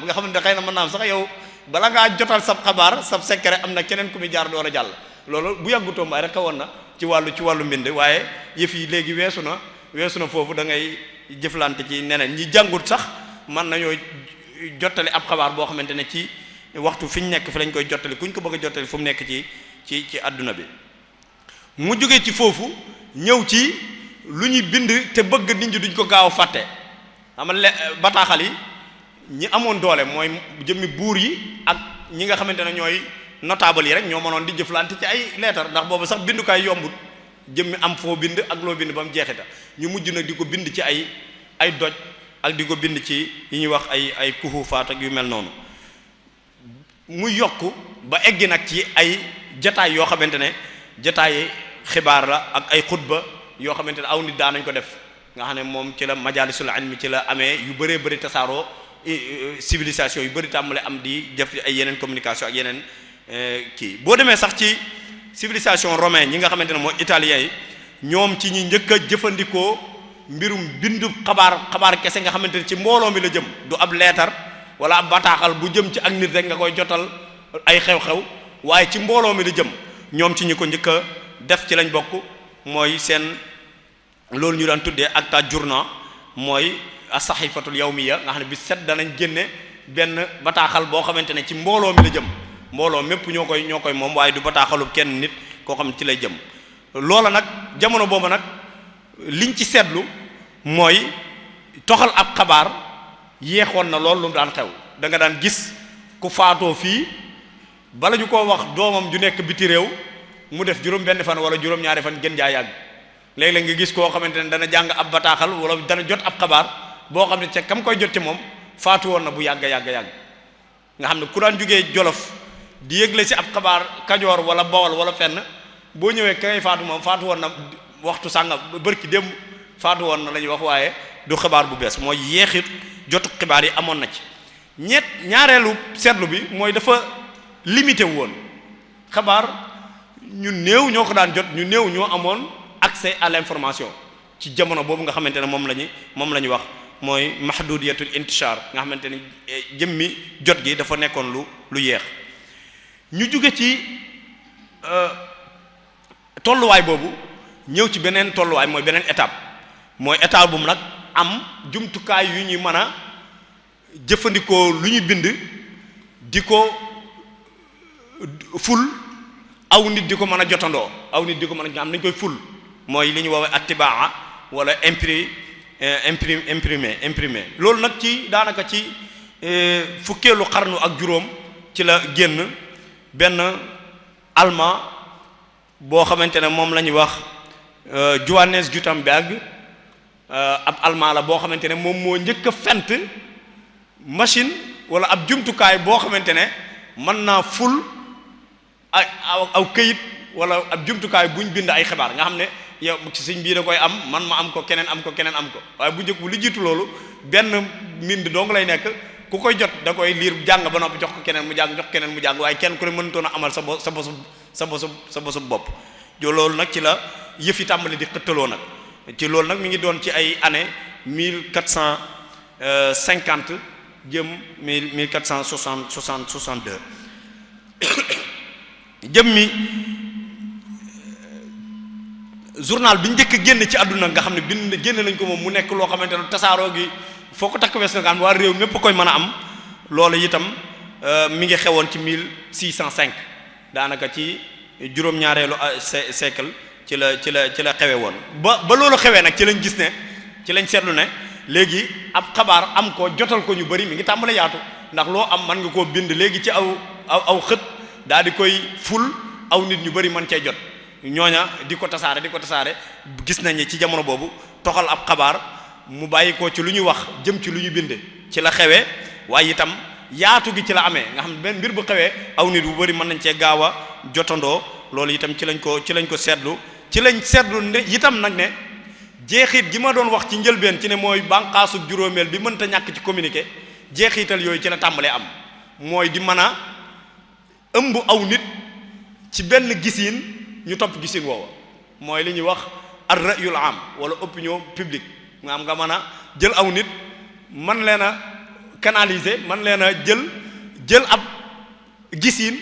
nga xamante ne xëy na mën naa am sax yow bala ngaa jotal sab xabaar sab secret am na keneen ku muy jaar door a jàll loolu bu yàggutoo mbaay rek xawoon na ci wàllu mbind waaye yëf yi léegi weesu na foofu da ngay jëflante ci neneen ñi jàngut sax mën nañoo jottali ab xabaar boo xamante ne ci waxtu fi ñu nekk fi lañ koy jottali kuñ ko bëgg a jottali fu mu nekk ci adduna bi mu jógee ci foofu ñëw ci lu ñuy bind te bëgg nit ñi duñ ko gaaw a fàtte amal bataaxal yi ñi amoon doole mooy jëmmi buur yi ak ñi nga xamante ne ñooy notable yi rek ñoo mënoon di jëflante ci ay leetar ndax boobu sax bindukaay yombut jëmmi am foo bind ak loo bind ba mu jeexita ñu mujj nag di ko bind ci ay doj ak di ko bind ci yi ñuy wax ay kuhufaat ak yu mel noonu mu yokk ba eggi nag ci ay jataay yoo xamante ne jataay xibaar la ak ay xutba yoo xamante ne aw nit daanañ ko def nga xam ne moom ci la majalisul ilmi ci la amee yu bëree bëri tasaaroo civilisation yu bëri tàmbale am di def ay yeneen communication ak yeneen kii boo demee sax ci civilisation romaine ñi nga xamante ne mooy italien yi ñoom ci ñi njëkk a jëfandikoo mbirum bindu xabaar kese nga xamante ne ci mbooloo mi la jëm du ab leetar wala ab bataaxal bu jëm ci ak nit rek nga koy jotal ay xew-xew waaye ci mbooloo mi la jëm ñoom ci ñi ko njëkk a def ci lañ bokk mooy seen loolu ñu daan tuddee acta journal mooy as-sahifatul yawmiya nga xam ne bi set danañ génne benn bataaxal boo xamante ne ci mbooloo mi la jëm mbooloo mépp ñoo koy moom waaye du bataaxalub kenn nit koo xam ne ci lay jëm loola nag jamono boobu nag liñ ci seetlu mooy toxal ab xabaar yeexoon na lool lu daan xew da nga daan gis ku faatoo fii bala ñu koo wax doomam ju nekk biti réew mu def juróom-benn fan wala juróom-ñaari fan gën jaa yàgg léeg-léeg nga gis koo xamante ne dana jàng ab bataaxal wala dana jot ab xabaar boo xam ne ca kam koy jot ci moom faatu woon na bu yàgg nga xam ne ku daan jógee Jolof di yëgle ci ab xabaar Kajoor wala Bawol wala fenn boo ñëwee kay faatu moom faatu woon na waxtu sàngam bërki démb faatu woon na la ñuy wax waaye du xibaar bu bees mooy yeexit jotu xibaar yi amoon na ci ñaareelu seetlu bi mooy dafa limité woon xabaar ñu néew ñoo ko daan jot ñu néew ñoo amoon accès à l'information ci jamono boobu nga xamante ne moom la ñu wax mooy mahdudiyatul intishar nga xamante ne jëmmi jot gi dafa nekkoon lu yeex ñu jóge ci tolluwaay boobu ñëw ci beneen tolluwaay mooy beneen étape mooy étape bu mu nag am jumtukaay yu ñuy mën a jëfandikoo lu ñu bind di ko ful aw nit di ko mën a jotandoo aw nit di ko mën a am nañ koy ful mooy li ñu woowee attibaa wala imprimé loolu nag ci daanaka ci fukkeelu xarnu ak juróom ci la génn benn allemand boo xamante ne moom la ñuy wax Johannes Gutenberg ab allemand la boo xamante ne moom moo njëkk a fent machine wala ab jumtukaay boo xamante ne mën naa ful aw këyit wala ab jumtukaay buñ bind ay xibaar nga xam ne yow ci sëñ bii da koy am man ma am ko keneen am ko keneen am ko waaye bu njëkk bu li jiitu loolu benn mbind dong lay nekk ku koy jot da koy liir jàng ba noppi jox ko keneen mu jàng jox keneen mu jàng waaye kenn ku ne mënutoon a amal sa bosu bopp jo loolu nag ci la yëf yi tàmbali di xëttaloo nag ci loolu nag mi ngi doon ci ay année 1450 jëm 1462 jëm mi journal bi njëkk génn ci àdduna nga xam ne génn nañ ko moom mu nekk loo xamante ne tasaaroo gi foo ko takk wees nga xam waa réew mépp koy mën a am loolu itam mi ngi xewoon ci 1605 daanaka ci juróom-ñaareelu siècle ci la xewe woon ba loolu xewee nag ci lañ gis ne ci lañ seetlu ne léegi ab xabaar am ko jotal ko ñu bari mi ngi tàmbale yaatu ndax loo am mën nga koo bind léegi ci aw xët daal di koy ful aw nit ñu bari mën cee jot ñooña di ko tasaare gis nañ ne ci jamono boobu toxal ab xabaar mu bàyyi ko ci lu ñuy wax jëm ci lu ñu bind ci la xewee waaye itam yaatu gi ci la amee nga xam ne benn mbir bu xewee aw nit bu bari mën nañ cee gaaw a jotandoo loolu itam ci lañ ko seetlu ne itam nag ne jeexit gi ma doon wax ci njëlbeen ci ne mooy bànqaasu juróomeel bi mënta ñàkk ci communiqué jeexital yooyu ci la tàmbalee am mooy di mën a ëmb aw nit ci benn gisiin ñu topp gisiin woowa mooy li ñuy wax ar-ra'yul am wala opinion publique nga am nga mën a jël aw nit man leen a canaliser man leen a jël ab gisiin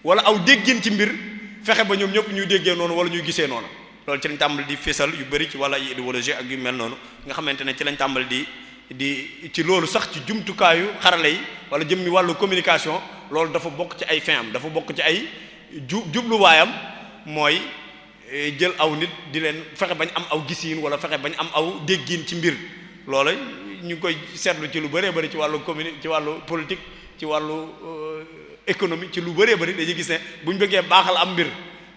wala aw déggin ci mbir fexe ba ñoom ñëpp ñuy déggee noonu wala ñuy gisee noonu loolu ci lañ tàmbali di fésal yu bari ci wala idéologie ak yu mel noonu nga xamante ne ci lañ tàmbali di ci loolu sax ci jumtukaayu xarale yi wala jëm mi wàllu communication loolu dafa bokk ci ay fin am dafa bokk ci ay jubluwaayam mooy jël aw nit di leen fexe bañ am aw gisiin wala fexe bañ am aw déggiin ci mbir loola ñu ngi koy seetlu ci lu bëree bëri ci wàllu ci wàllu politique ci wàllu économie ci lu bëree bëri dañuy gis ne bu ñu bëggee baaxal am mbir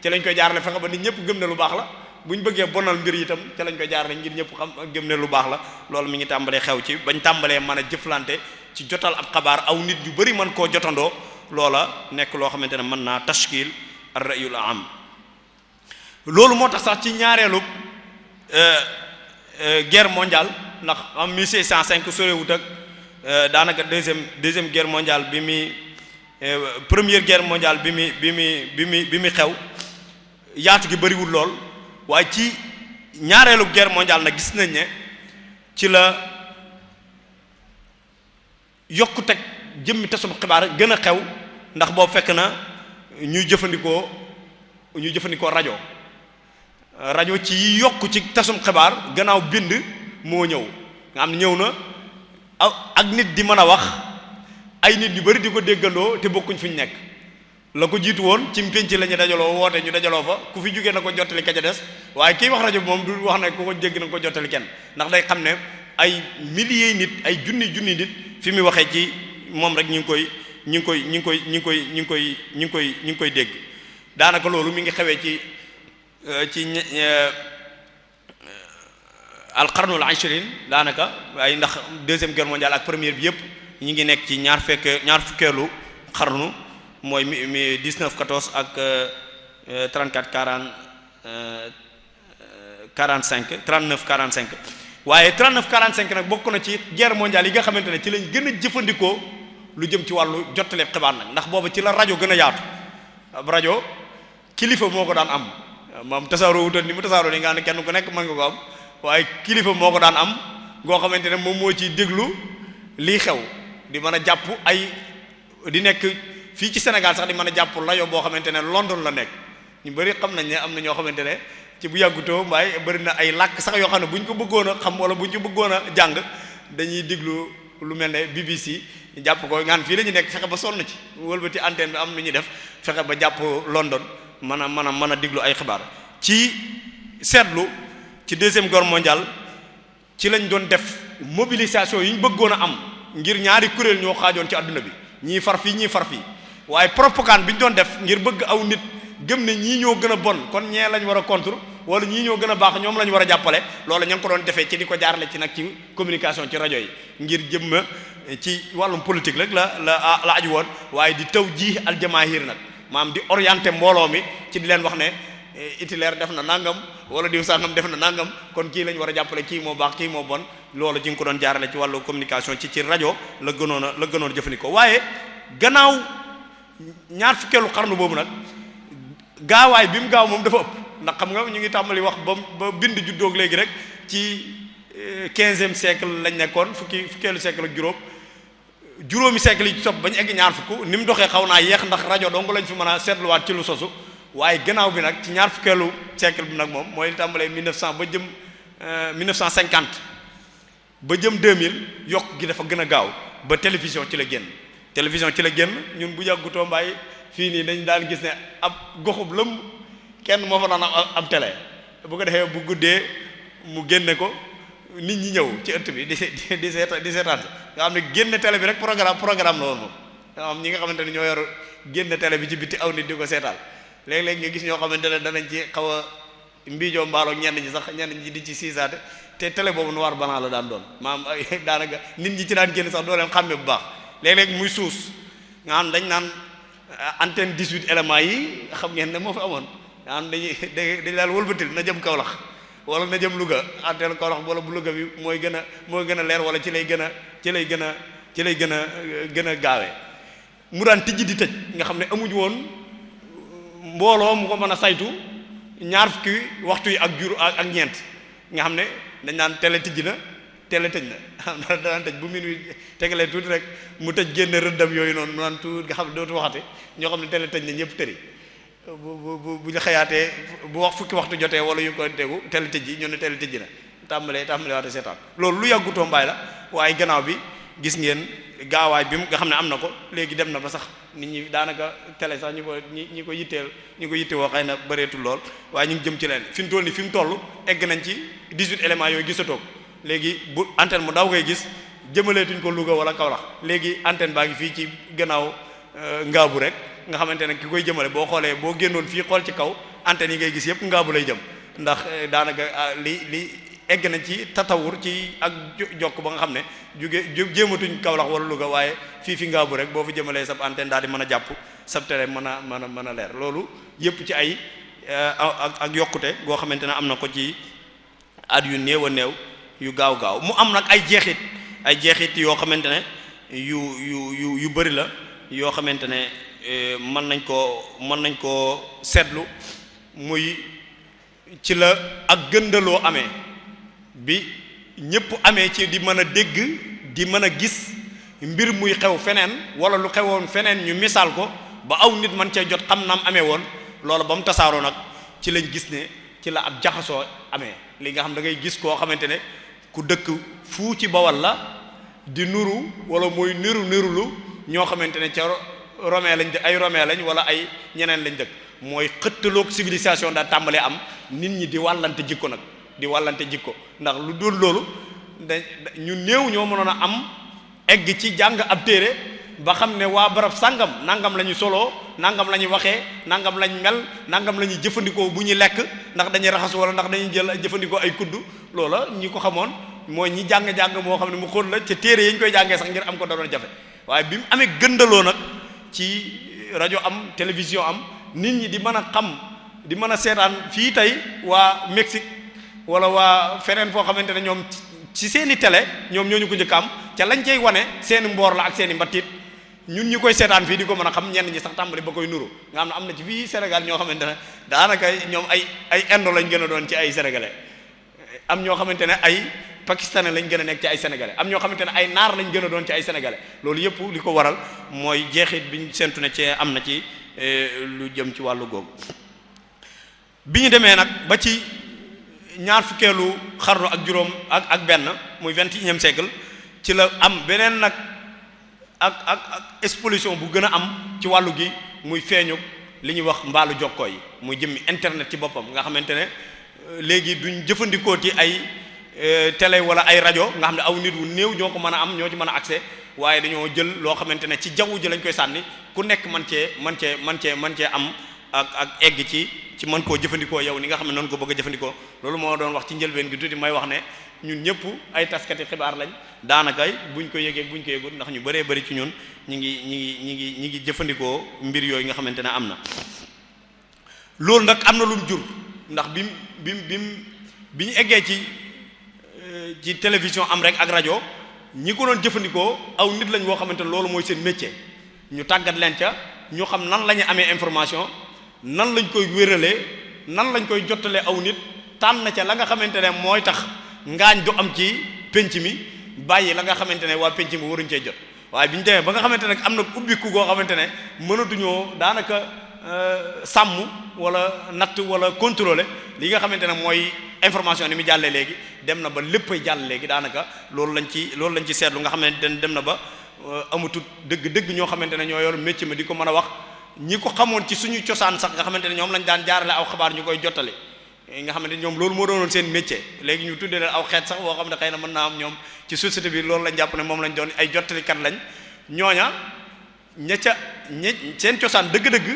ci lañ koy jaarale fexe ba nit ñëpp gëm ne lu baax la bu ñu bëggee bonal mbir itam ci lañ koy jaarale ngir ñëpp xam gëm ne lu baax la loolu mi ngi tàmbalee xew ci bañ tàmbalee mën a jëflante ci jotal ab xabaar aw nit yu bëri mën koo jotandoo loola nekk loo xamante ne mën naa tashkil ar-ra'yul am loolu moo tax sax ci ñaareelu guerre mondiale ndax am 1605 sorewut ak daanaka deuxième guerre mondiale bi mi première guerre mondiale bi mi xew yaatu gi bëriwul lool waaye ci ñaareelu guerre mondiale nag gis nañ ne ci la yokkuteg jëmmi tasum xibaar gën a xew ndax boobu fekk na ñuy jëfandikoo rajo ci yokk ci tasum xibaar gannaaw bind moo ñëw nga xam ne ñëw na ak nit di mën a wax ay nit yu bari di ko déggandoo te bokkuñ fu ñu nekk la ko jiitu woon ci pénc la ñu dajaloo woote ñu dajaloo fa ku fi jógee na ko jottali ka ca des waaye kiy wax rajo bi moom du wax ne ku ko dégg na ko jottali kenn ndax day xam ne ay milliers nit ay junni nit fi muy waxee ci moom rek ñu ngi koy dégg daanaka loolu mi ngi xewee ci alqarnul ashrin daanaka waaye ndax deuxième guerre mondiale ak première bi yëpp ñi ngi nekk ci ñaar fukkeelu xarnu mooy 19 14 ak 34 40 45 39 45 waaye 39 45 nag bokk na ci guerre mondiale yi nga xamante ne ci lañ gën a jëfandikoo lu jëm ci wàllu jottale xibaar nag ndax booba ci la rajo gën a yaatu ab rajo kilifa moo ko daan am moom tasaaroo wutoon ni mu tasaaroo ni nga xam ne kenn ku nekk mën nga ko am waaye kilifa moo ko daan am goo xamante ne moom moo ciy déglu lii xew di mën a jàpp di nekk fii ci Sénégal sax di mën a jàpp rajo boo xamante ne London la nekk ñu bëri xam nañ ne am na ñoo xamante ne ci bu yàggutoo mbaay bëri na ay làkk sax yoo xam ne bu ñu ko bëggoon a xam wala bu ñu ko bëggoon a jàng dañuy déglu lu mel ne BBC ñu jàpp ko ngaan fii la ñu nekk fexe ba sonn ci wëlbati antenne bi am lu ñuy def fexe ba jàpp London mën a déglu ay xibaar ci seetlu ci deuxième guerre mondiale ci lañ doon def mobilisation yi ñu bëggoon a am ngir ñaari kuréel ñoo xaajoon ci adduna bi ñii far fii ñii far fii waaye propagande bi ñu doon def ngir bëgg aw nit gëm ne ñii ñoo gën a bon kon ñee lañ war a contre wala ñii ñoo gën a baax ñoom lañ war a jàppale loolu ña ngi ko doon defee ci di ko jaarale ci nag ci communication ci rajo yi ngir jëmma ci wàllum politique rek la aju woon waaye di taw ji aljamaahir nag maanaam di orienté mbooloo mi ci di leen wax ne Hitler def na nangam wala diw sangam def na nangam kon kii lañ war a jàppale kii moo baax kii moo bon loolu ji nga ko doon jaarale ci wàllu communication ci rajo la gënoon a jëfandikoo waaye gannaaw ñaar fukkeelu xarnu boobu nag gaawaay bi mu gaaw moom dafa ëpp ndax xam nga ñu ngi tàmbali wax ba bind juddoog léegi rek ci 15e siècle lañ nekkoon fukkeelu siècle ak juróomi siècle yi ci topp ba ñu egg ñaar fukk ni mu doxee xaw naa yeex ndax rajo dong lañ fi mën a seetluwaat ci lu sosu waaye gannaaw bi nag ci ñaar fukkeelu siècle bi nag moom mooy tàmbalee 1900 ba jëm 1950 ba jëm 2000 yokk gi dafa gën a gaaw ba télévision ci la génn ñun bu yàggutoo mbaay fii nii dañ daan gis ne ab goxub lëm kenn moo fa daan am télé bu ko defee bu guddee mu génne ko nit ñi ñëw ci ëtt bi di seetaan nga xam ne génne télé bi rek programme la woon moom nga xam ñi nga xamante ne ñoo yor génne télé bi ci bitti aw nit di ko seetaan léeg-léeg nga gis ñoo xamante ne danañ ci xaw a mbiijoo mbaaloo ñenn ñi di ci siisaate te télé boobu noir blanc la daan doon maam daanaka nit ñi ci daan génn sax doo leen xàmme bu baax léeg-léeg muy suus nga xam dañ naan antenne 18 éléments yi xam ngeen ne moo fi amoon nga xam dañ daal wëlbatil na jëm Kaolack wala na jëm Louga antenne Kaolack wala bu Louga bi mooy gën a leer wala ci lay gën a gaawee mu daan tijji di tëj nga xam ne amuñu woon mbooloo mu ko mën a saytu ñaar fukki waxtu yi ak ñeent nga xam ne dañ naan télé tijji na télé tëj na xam na daan tëj bu minuit tegalee tuuti rek mu tëj génne rëddam yooyu noonu naan tuuti nga xam ne dootu waxate ñoo xam ne télé tëj na ñëpp tëri bu ñu xëyaatee bu wax fukki waxtu jotee wala yu ko tegu télé tëj ñu ne télé tëj na tàmbalee waate seetaan loolu lu yàggutoo mbaay la waaye gannaaw bi gis ngeen gaawaay bi nga xam ne am na ko léegi dem na ba sax nit ñi daanaka télé sax ñi ko yittewoo xëy na bëreetul lool waaye ñu ngi jëm ci leen fi mu toll nii fi mu toll egg nañ ci 18 éléments yooyu gisatoo léegi bu antenne mu daw ngay gis jëmaleetuñ ko Louga wala Kaolack léegi antenne baa ngi fii ci gannaaw ngaabu rek nga xamante ne ki koy jëmale boo xoolee boo génnoon fii xool ci kaw antenne yi ngay gis yëpp ngaabu lay jëm ndax daanaka li egg nañ ci tatawur ci ak jokk ba nga xam ne jéematuñ Kaolack wala Louga waaye fi ngaabu rek boo fi jëmalee sab antenne daal di mën a jàpp sab télé mën a leer loolu yëpp ci ay ak yokkute goo xamante ne am na ko ci at yu néew a néew yu gaaw mu am nag ay jeexit yoo xamante ne yu bari la yoo xamante ne mën nañ koo seetlu muy ci la ak gëndaloo amee bi ñëpp amee ci di mën a dégg di mën a gis mbir muy xew feneen wala lu xewoon feneen ñu misaal ko ba aw nit man cee jot xam naam amee woon loolu ba mu tasaaroo nag ci lañ gis ne ci la ab jaxasoo amee li nga xam da ngay gis koo xamante ne ku dëkk fu ci Bawal la di nuru wala mooy nirulu ñoo xamante ne ca Romain lañ wala ay ñeneen lañ dëkk mooy xëttaloog civilisation daa tàmbalee am nit ñi di wàllante jikko nag ndax lu dul loolu ñu néew ñoo mënoon a am egg ci jàng ab téere ba xam ne waa barab sàngam nangam la ñu soloo nangam la ñu waxee nangam lañ mel nangam la ñuy jëfandikoo bu ñuy lekk ndax dañuy raxasu wala ndax dañuy jëfandikoo ay kudd loola ñi ko xamoon mooy ñi jàng moo xam ne mu xóot la ca téere yi ñu koy jàngee sax ngir am ko da doon jafe waaye bi mu amee gëndaloo nag ci rajo am télévision am nit ñi di mën a xam di mën a seetaan fii tey waa Mexique wala waa feneen foo xamante ne ñoom ci seeni télé ñoom ñoo ñu ko njëkk am ca lañ cey wane seeni mboor la ak seeni mbattit ñun ñu koy seetaan fii di ko mën a xam ñenn ñi sax tàmbali ba koy nuru nga xam ne am na ci fii Sénégal ñoo xamante ne daanaka ñoom ay indo lañ gën a doon ci ay sénégalais am ñoo xamante ne ay pakistanais lañ gën a nekk ci ay sénégalais am ñoo xamante ne ay naar lañ gën a doon ci ay sénégalais loolu yëpp li ko waral mooy jeexit biñ sentu ne ci am na ci lu jëm ci wàllu googu bi ñu demee nag ba ci ñaar fukkeelu xarnu ak juróom ak benn muy 21e siècle ci la am beneen nag ak explosion bu gën a am ci wàllu gi muy feeñu li ñuy wax mbaalu jokkoo yi muy jëmmi internet ci boppam nga xamante ne léegi duñ jëfandikoo ci ay télé wala ay rajo nga xam ne aw nit wu néew ñoo ko mën a am ñoo ci mën a accès waaye dañoo jël loo xamante ne ci jaww ji lañ koy sànni ku nekk man cee am ak egg ci mën koo jëfandikoo yow ni nga xam ne noonu ko bëgg a jëfandikoo loolu moo doon wax ci njëlbeen gi tuuti may wax ne ñun ñëpp ay taskati xibaar lañ daanaka buñ ko yëgee buñ ko yëgut ndax ñu bëree bëri ci ñun ñi ngi jëfandikoo mbir yooyu nga xamante ne am na loolu nag am na lu mu jur ndax bi ñu eggee ci télévision am rek ak rajo ñi ko doon jëfandikoo aw nit lañ woo xamante ne loolu mooy seen métier ñu tàggat leen ca ñu xam nan la ñu amee information nan lañ koy wéralee nan lañ koy jottalee aw nit tànn ca la nga xamante ne mooy tax ngaañ du am ci penc mi bàyyi la nga xamante ne waa penc mi waruñ cee jot waaye bi ñu demee ba nga xamante ne am na ubbiku goo xamante ne mënatuñoo daanaka sàmm wala natt wala contrôler li nga xamante ne mooy information ni mu jàllee léegi dem na ba léppay jàll léegi daanaka loolu lañ ci seetlu nga xamante ne dem na ba amatut dëgg ñoo xamante ne ñoo yor métier ma di ko mën a wax ñi ko xamoon ci suñu cosaan sax nga xamante ne ñoom lañ daan jaarale aw xabaar ñu koy jottali nga xamante ne ñoom loolu moo doonoon seen métier léegi ñu tuddee leen aw xeet sax boo xam ne xëy na mën naa am ñoom ci société bi loolu lañ jàpp ne moom lañ doon ay jottalikat lañ ñooña seen cosaan dëgg-dëgg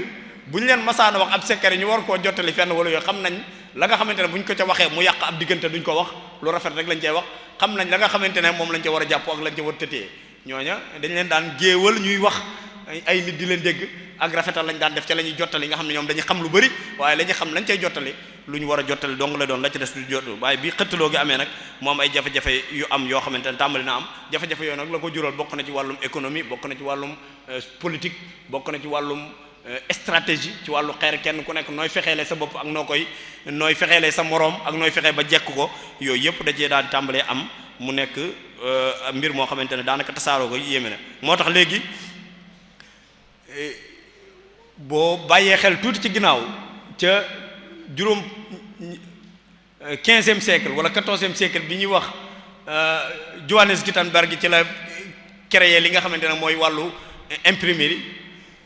bu ñu leen masaana wax ab secret ñu war koo jottali fenn wala yooyu xam nañ la nga xamante ne bu ñu ko ca waxee mu yàq ab diggante duñ ko wax lu rafet rek lañ cey wax xam nañ la nga xamante ne moom lañ ca war a jàpp ak lañ ca war a tëtee ñooña dañ leen daan géewal ñuy wax ay nit di leen dégg ak rafetal lañ daan def ca la ñuy jottali nga xam ne ñoom dañuy xam lu bari waaye la ñuy xam lañ cay jottali lu ñu war a jottali dong la doon la ci des du jot waaye bi xëttaloo gi amee nag mu am ay jafe-jafe yu am yoo xamante ne tàmbali na am jafe-jafe yooyu nag la ko jural bokk na ci wàllum économie bokk na ci wàllum politique bokk na ci wàllum stratégie ci wàllu xeer kenn ku nekk nooy fexeele sa bopp ak nooy fexeele sa moroom ak nooy fexee ba jekk ko yooyu yëpp dajee daal di tàmbalee am mu nekk mbir moo xamante ne daanaka tasaaroo ko yéeme na moo tax léegi boo bàyyee xel tuuti ci ginnaaw ca juróom 15e siècle wala 14e siècle bi ñuy wax Johannes Gutenberg ci la créé li nga xamante ne mooy wàllu imprimerie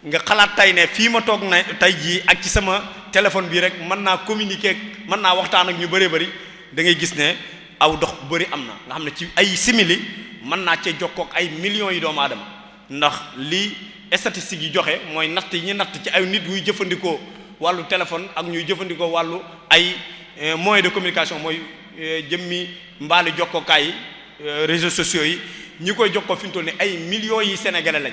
nga xalaat tey ne fii ma toog na tey jii ak ci sama téléphone bii rek mën naa communiquer mën naa waxtaan ak ñu bëree bëri da ngay gis ne aw dox bu bëri am na nga xam ne ci ay simili mën naa cee jokkoo ak ay millions yi doomu aadama ndax li statistiques yi joxe mooy natt yi ñu natt ci ay nit yuy jëfandikoo wàllu téléphone ak ñuy jëfandikoo wàllu ay moyens de communication mooy jëmmi mbaali jokkookaay yi réseaux sociaux yi ñi koy jokkoo fi mu toll ni ay millions yi sénégalais lañ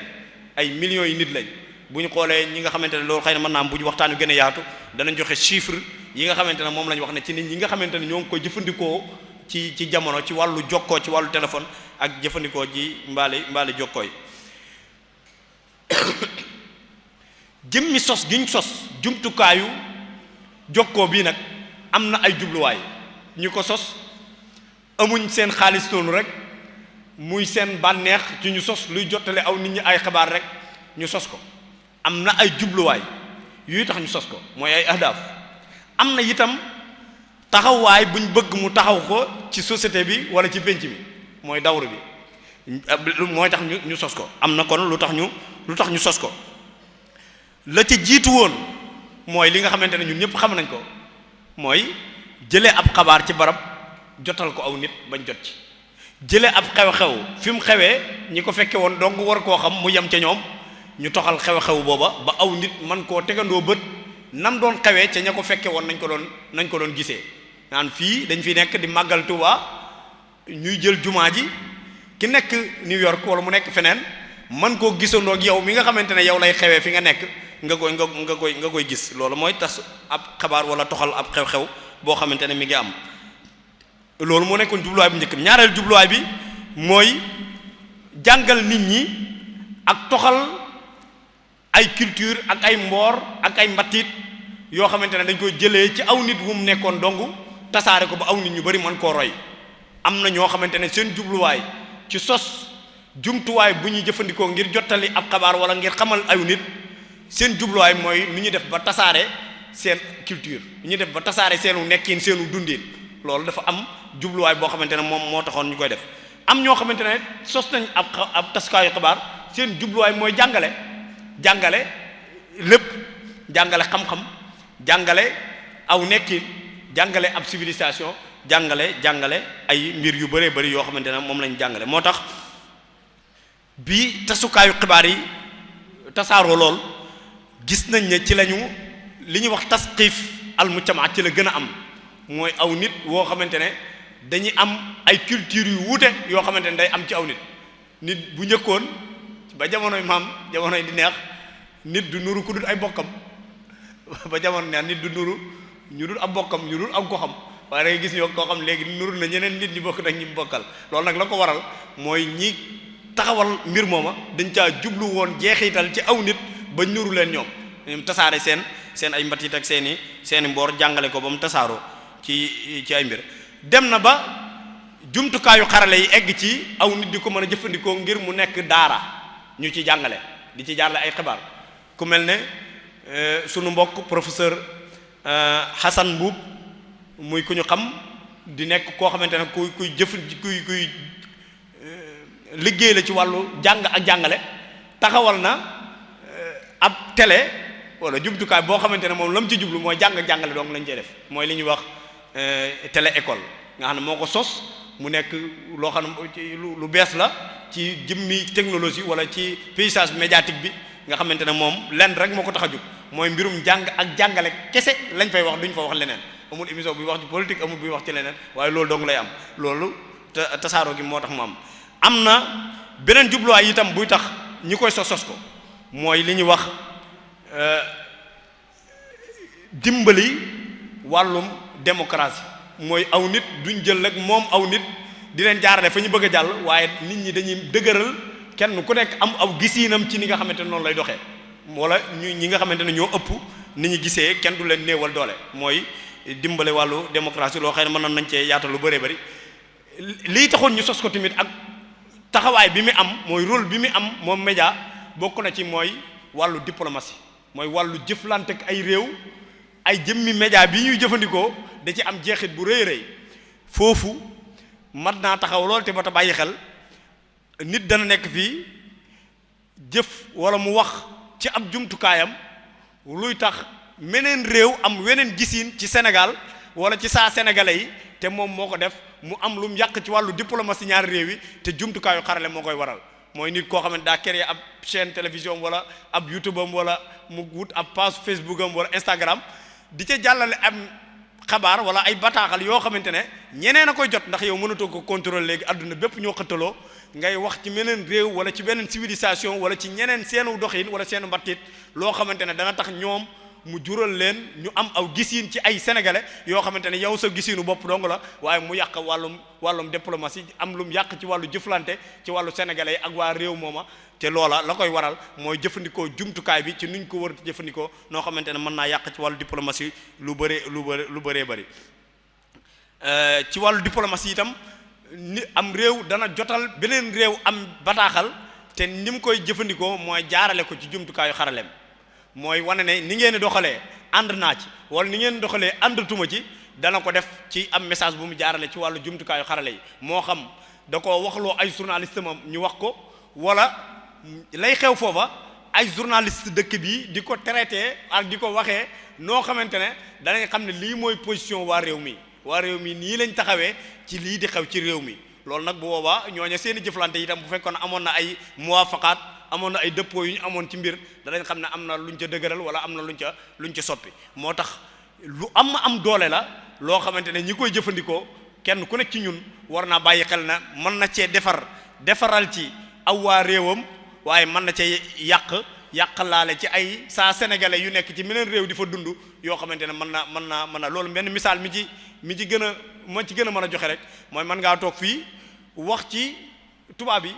ay millions yi nit lañ bu ñu xoolee ñi nga xamante ne loolu xëy na mën naa am bu ñu waxtaan yu gën a yaatu danañ joxe chiffre yi nga xamante ne moom la ñu wax ne ci nit ñi nga xamante ne ñoo ngi koy jëfandikoo ci jamono ci wàllu jokkoo ci wàllu téléphone ak jëfandikoo ji mbaali jokkoo yi jëmmi sos gi ñu sos jumtukaayu jokkoo bii nag am na ay jubluwaay ñu ko sos amuñ seen xaalis noonu rek muy seen bànneex ci ñu sos luy jottale aw nit ñi ay xabaar rek ñu sos ko am na ay jubluwaay yuy tax ñu sos ko mooy ay ahdaaf am na itam taxawaay buñ bëgg mu taxaw ko ci société bi wala ci penc bi mooy dawru bi mooy tax ñu sos ko am na kon lu tax ñu sos ko la ci jiitu woon mooy li nga xamante ne ñun ñëpp xam nañ ko mooy jëlee ab xabaar ci barab jotal ko aw nit bañ jot ci jëlee ab xew-xew fi mu xewee ñi ko fekke woon donc war koo xam mu yem ca ñoom ñu toxal xew-xew booba ba aw nit man koo tegandoo bët nam doon xewee ca ña ko fekke woon nañ ko doon gisee naan fii dañ fi nekk di màggal Tuuba ñuy jël jumaa ji ki nekk New York wala mu nekk feneen man koo gisandoo ak yow mi nga xamante ne yow lay xewee fi nga nekk nga koy gis loolu mooy tas ab xabaar wala toxal ab xew-xew boo xamante ne mi ngi am loolu moo nekkoon jubluwaay bu njëkk bi. ñaareel jubluwaay bi mooy jàngal nit ñi ak toxal ay culture ak ay mboor ak ay mbatit yoo xamante ne dañ koy jëlee ci aw nit wu mu nekkoon dong tasaare ko ba aw nit ñu bari mën koo roy. am na ñoo xamante ne seen jubluwaay ci sos jumtuwaay bu ñuy jëfandikoo ngir jottali ab xabaar wala ngir xamal aw nit seen jubluwaay mooy nu ñuy def ba tasaare seen culture nu ñuy def ba tasaare seenu nekkin seenu dundin loolu dafa am jubluwaay boo xamante ne moom moo taxoon ñu koy def. am ñoo xamante ne sos nañ ab taskaayu xabaar seen jubluwaay mooy jàngale lépp jàngale xam-xam jàngale aw nekkin jàngale ab civilisation jàngale ay mbir yu bëree bëri yoo xamante ne moom lañ jàngale. moo tax bi tasukaayu xibaar yi tasaaroo lool gis nañ ne ci lañu li ñuy wax tasqiif al mujtama ci la gën a am mooy aw nit woo xamante ne dañuy am ay culture yu wuute yoo xamante ne day am ci aw nit bu njëkkoon ba jamonoy maam jamonoy di neex nit du nuru ku dul ay bokkam ba jamono neex nit du nuru ñu dul ab bokkam ñu dul ab goxam waaye da ngay gis ñoo koo xam léegi nuru na ñeneen nit ñi bokk nag ñi bokkal loolu nag la ko waral mooy ñi taxawal mbir mooma dañ caa jublu woon jeexital ci aw nit ba nuru leen ñoom tasaare seen ay mbatit ak seeni mboor jàngale ko ba mu tasaaroo ci ay mbir dem na ba jumtukaayu xarale yi egg ci aw nit di ko mën a jëfandikoo ngir mu nekk daara ñu ci jàngale di ci jàllale ay xibaar ku mel ne sunu mbokk professeur Hassan Mbuub muy ku ñu xam di nekk koo xamante ne kuy liggéey la ci wàllu jàng ak jàngale taxawal na ab télé wala jumtukaay boo xamante ne moom la mu ci jublu mooy jàng ak jàngale donc lañ cey def mooy li ñuy wax télé école nga xam ne moo ko sos mu nekk loo xam ne lu bees la ci jëmmi technologie wala ci paysage médiatique bi nga xamante ne moom lenn rek moo ko tax a jóg mooy mbirum jàng ak jàngale kese lañ fay wax duñ fa wax leneen amul émission buy wax ci politique amul buy wax ci leneen waaye loolu dong lay am loolu tasaaroo gi moo tax mu am na beneen jubluwaay itam buy tax ñi koy sos ko mooy li ñuy wax dimbali wàllum démocratie mooy aw nit duñ jël rek moom aw nit di leen jaarale fa ñu bëgg a jàll waaye nit ñi dañuy dëgëral kenn ku nekk am aw gisiinam ci ni nga xamante ne noonu lay doxee wala ñi nga xamante ne ñoo ëpp ni ñu gisee kenn du leen néewal doole mooy dimbale wàllu démocratie loo xëy na mënoon nañ cee yaatal lu bëree bëri lii taxoon ñu sos ko tamit ak taxawaay bi mu am mooy rôle bi mu am moom média bokk na ci mooy wàllu diplomatie mooy wàllu jëflante ak ay réew ay jëmmi média bi ñuy jëfandikoo da ci am jeexit bu rëy rëy foofu mat naa taxaw lool te ba ta bàyyi xel nit dana nekk fii jëf wala mu wax ci ab jumtukaayam luy tax meneen réew am weneen gisiin ci Sénégal wala ci saa sénégalais yi te moom moo ko def mu am lu mu yàq ci wàllu diplomatie ñaari réew yi te jumtukaayu xarale moo koy waral mooy nit koo xamante daa créé ab chaîne télévision wala ab YouTube am wala mu wut ab page Facebook am wala Instagram di ca jàllale am xabaar wala ay bataaxal yoo xamante ne ñeneen a koy jot ndax yow mënatoo ko contrôler léegi adduna bépp ñoo xëttaloo ngay wax ci meneen réew wala ci beneen civilisation wala ci ñeneen seenu doxin wala seenu mbattit loo xamante ne dana tax ñoom mu jural leen ñu am aw gisiin ci ay sénégalais yoo xamante ne yow sa gisiinu bopp dong la waaye mu yàq wàllum diplomatie am lu mu yàq ci wàllu jëflante ci wàllu sénégalais yi ak waa réew mooma te loola la koy waral mooy jëfandikoo jumtukaay bi ci nuñ ko war a jëfandikoo noo xamante ne mën naa yàq ci wàllu diplomatie lu bëree bëri ci wàllu diplomatie itam ni am réew dana jotal beneen réew am bataaxal te ni mu koy jëfandikoo mooy jaarale ko ci jumtukaayu xaraleem mooy wane ne ni ngeen di doxalee ànd naa ci wala ni ngeen di doxalee àndatuma ci dana ko def ci am message bu mu jaarale ci wàllu jumtukaayu xarale yi moo xam da ko waxloo ay journaliste moom ñu wax ko wala lay xew foofa ay journaliste dëkk bi di ko traité ak di ko waxee noo xamante ne danañ xam ne lii mooy position waa réew mi nii lañ taxawee ci lii di xew ci réew mi loolu nag bu boobaa ñooñu seeni jëflante itam bu fekkoon amoon na ay muwafaqaat amoon na ay dëppoo yu ñu amoon ci mbir danañ xam ne am na luñ ca dëgëral wala am na luñ ca soppi moo tax lu am doole la loo xamante ne ñi koy jëfandikoo kenn ku nekk ci ñun war naa bàyyi xel na mën na cee defaral ci aw waa réewam waaye mën na cee yàqalaale ci ay saa sénégalais yu nekk ci meneen réew di fa dund yoo xamante ne mën na loolu benn misaal mi ci gën a mën a joxe rek mooy mën ngaa toog fii wax ci tubaab yi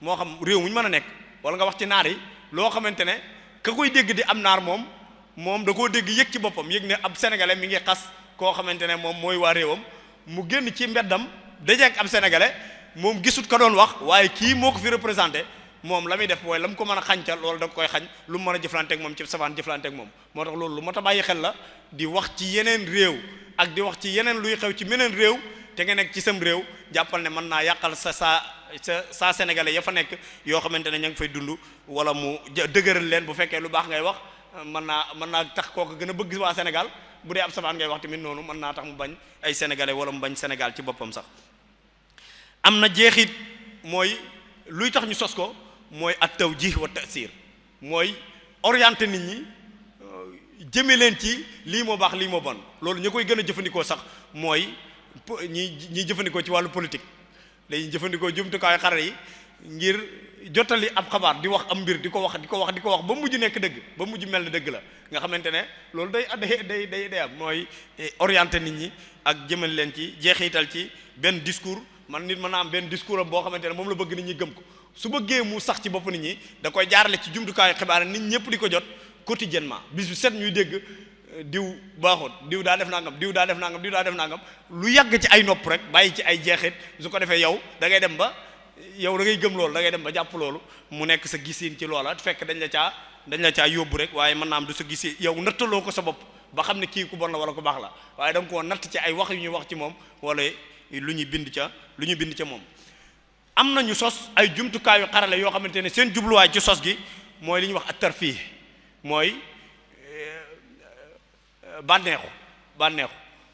moo xam réew mu ñu mën a nekk wala nga wax ci naar yi loo xamante ne ka koy dégg di am naar moom da koo dégg yëg ci boppam yëg ne ab sénégalais mi ngi xas koo xamante ne moom mooy waa réewam mu génn ci mbeddam dajeek ab sénégalais moom gisut ka doon wax waaye kii moo ko fi représenté moom la muy def mooy la mu ko mën a xañca loolu da koy xañ lu mu mën a jëflanteek moom ci safaan jëflanteek moom moo tax loolu lu mat a bàyyi xel la di wax ci yeneen réew ak di wax ci yeneen luy xew ci meneen réew te nga nekk ci sam réew jàppal ne mën naa yàqal sa sénégalais ya fa nekk yoo xamante ne ña ngi fay dund wala mu dëgëral leen bu fekkee lu baax ngay wax mën naa tax kooku gën a bëgg waa Sénégal bu dee ab safaan ngay wax tamit noonu mën naa tax mu bañ ay sénégalais wala mu bañ Sénégal ci boppam sax am na jeexit mooy luy tax ñu sos ko mooy at tawjih wa ta'sir mooy orienter nit ñi jëme leen ci lii moo baax lii moo bon loolu ñu koy gën a jëfandikoo sax mooy ñi jëfandikoo ci wàllu politique dañuy jëfandikoo jumtukaayu xarala yi ngir jottali ab xabaar di wax am mbir di ko wax ba mujj nekk dëgg ba mujj mel ne dëgg la nga xamante ne loolu day am mooy orienter nit ñi ak jëmal leen ci jeexital ci benn discours nit mën naa am benn discours am boo xamante ne moom la bëgg nit ñi gëm ko su bëggee mu sax ci bopp nit ñi da koy jaarale ci jumtukaayu xibaar nit ñëpp di ko jot quotidiennement bis bu set ñuy dégg diw baaxut diw daa def nangam diw daa def nangam lu yàgg ci ay nopp rek bàyyi ci ay jeexit su ko defee yow da ngay dem ba gëm loolu da ngay dem ba jàpp loolu mu nekk sa gisiin ci loola fekk dañ la caa yóbbu rek waaye mën naa am du sa gisiin yow nattaloo ko sa bopp ba xam ne kii ku bon la wala ku baax la waaye da nga koo natt ci ay wax yu ñuy wax ci moom wala lu ñuy bind ca moom. am na ñu sos ay jumtukaayu xarale yoo xamante ne seen jubluwaay ci sos gi mooy li ñuy wax ak tarfih mooy bànneexu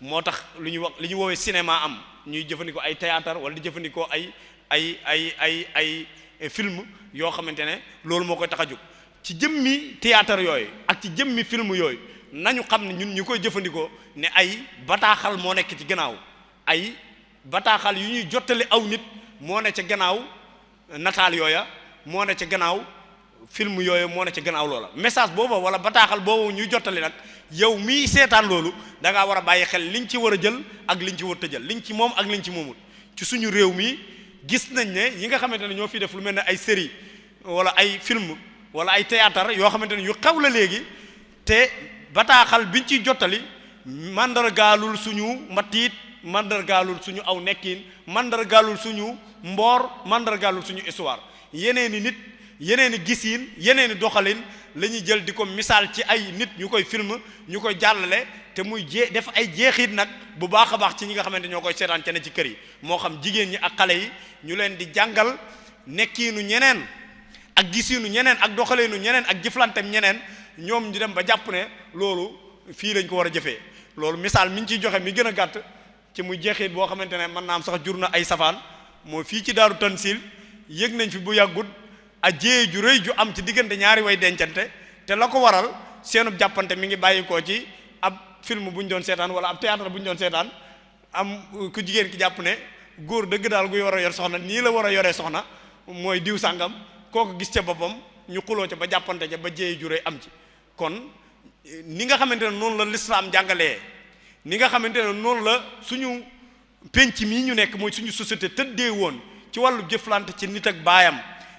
moo tax lu ñuy wax li ñu woowee cinéma am ñuy jëfandikoo ay théâtre wala di jëfandikoo ay film yoo xamante ne loolu moo koy tax a jóg ci jëmmi théâtre yooyu ak ci jëmmi film yooyu nañu xam ne ñun ñu koy jëfandikoo ne ay bataaxal moo nekk ci gannaaw ay bataaxal yu ñuy jottali aw nit moo ne ca gannaaw nataal yooya moo ne ca gannaaw film yooyu moo ne ca gannaaw loola message boobu wala bataaxal boobu ñuy jottali nag yow miy seetaan loolu da ngaa war a bàyyi xel liñ ci war a jël ak liñ ci war a jël liñ ci moom ak liñ ci moomul ci suñu réew mi gis nañ ne yi nga xamante ne ñoo fi def lu mel ne ay série wala ay film wala ay théâtre yoo xamante ne yu xew la léegi te bataaxal biñ ciy jottali mandargaalul suñu matiit mandargaalul suñu aw nekkin mandargaalul suñu mboor mandargaalul suñu histoire yeneeni nit yeneeni gisiin yeneeni doxalin la ñuy jël di ko misaal ci ay nit ñu koy film ñu koy jàllale te muy def ay jeexit nag bu baax a baax ci ñi nga xamante ñoo koy seetaan ca ne ci kër yi moo xam jigéen ñi ak xale yi ñu leen di jàngal nekkiinu ñeneen ak gisiinu ñeneen ak doxaleenu ñeneen ak jëflantem ñeneen ñoom ñu dem ba jàpp ne loolu fii lañ ko war a jëfee loolu misaal mi ñu ciy joxe mi gën a gàtt ci muy jeexit boo xamante ne mën naa am sax jur na ay safaan moo fii ci daaru tansil yëg nañ fi bu yàggut a jéye ju rëy ju am ci diggante ñaari way dencante te la ko waral seenub jàppante mi ngi bàyyikoo ci ab film bu ñu doon seetaan wala ab théâtre bu ñu doon seetaan am ku jigéen ki jàpp ne góor dëgg daal guy war a yor soxna nii la war a yoree soxna mooy diw sàngam kooku gis ca boppam ñu xuloo ca ba jàppante ca ba jéye ju rëy am ci kon ni nga xamante ne noonu la lislaam jàngalee ni nga xamante ne noonu la suñu penc mii ñu nekk mooy suñu société tëddee woon ci wàllu jëflante ci nit ak baayam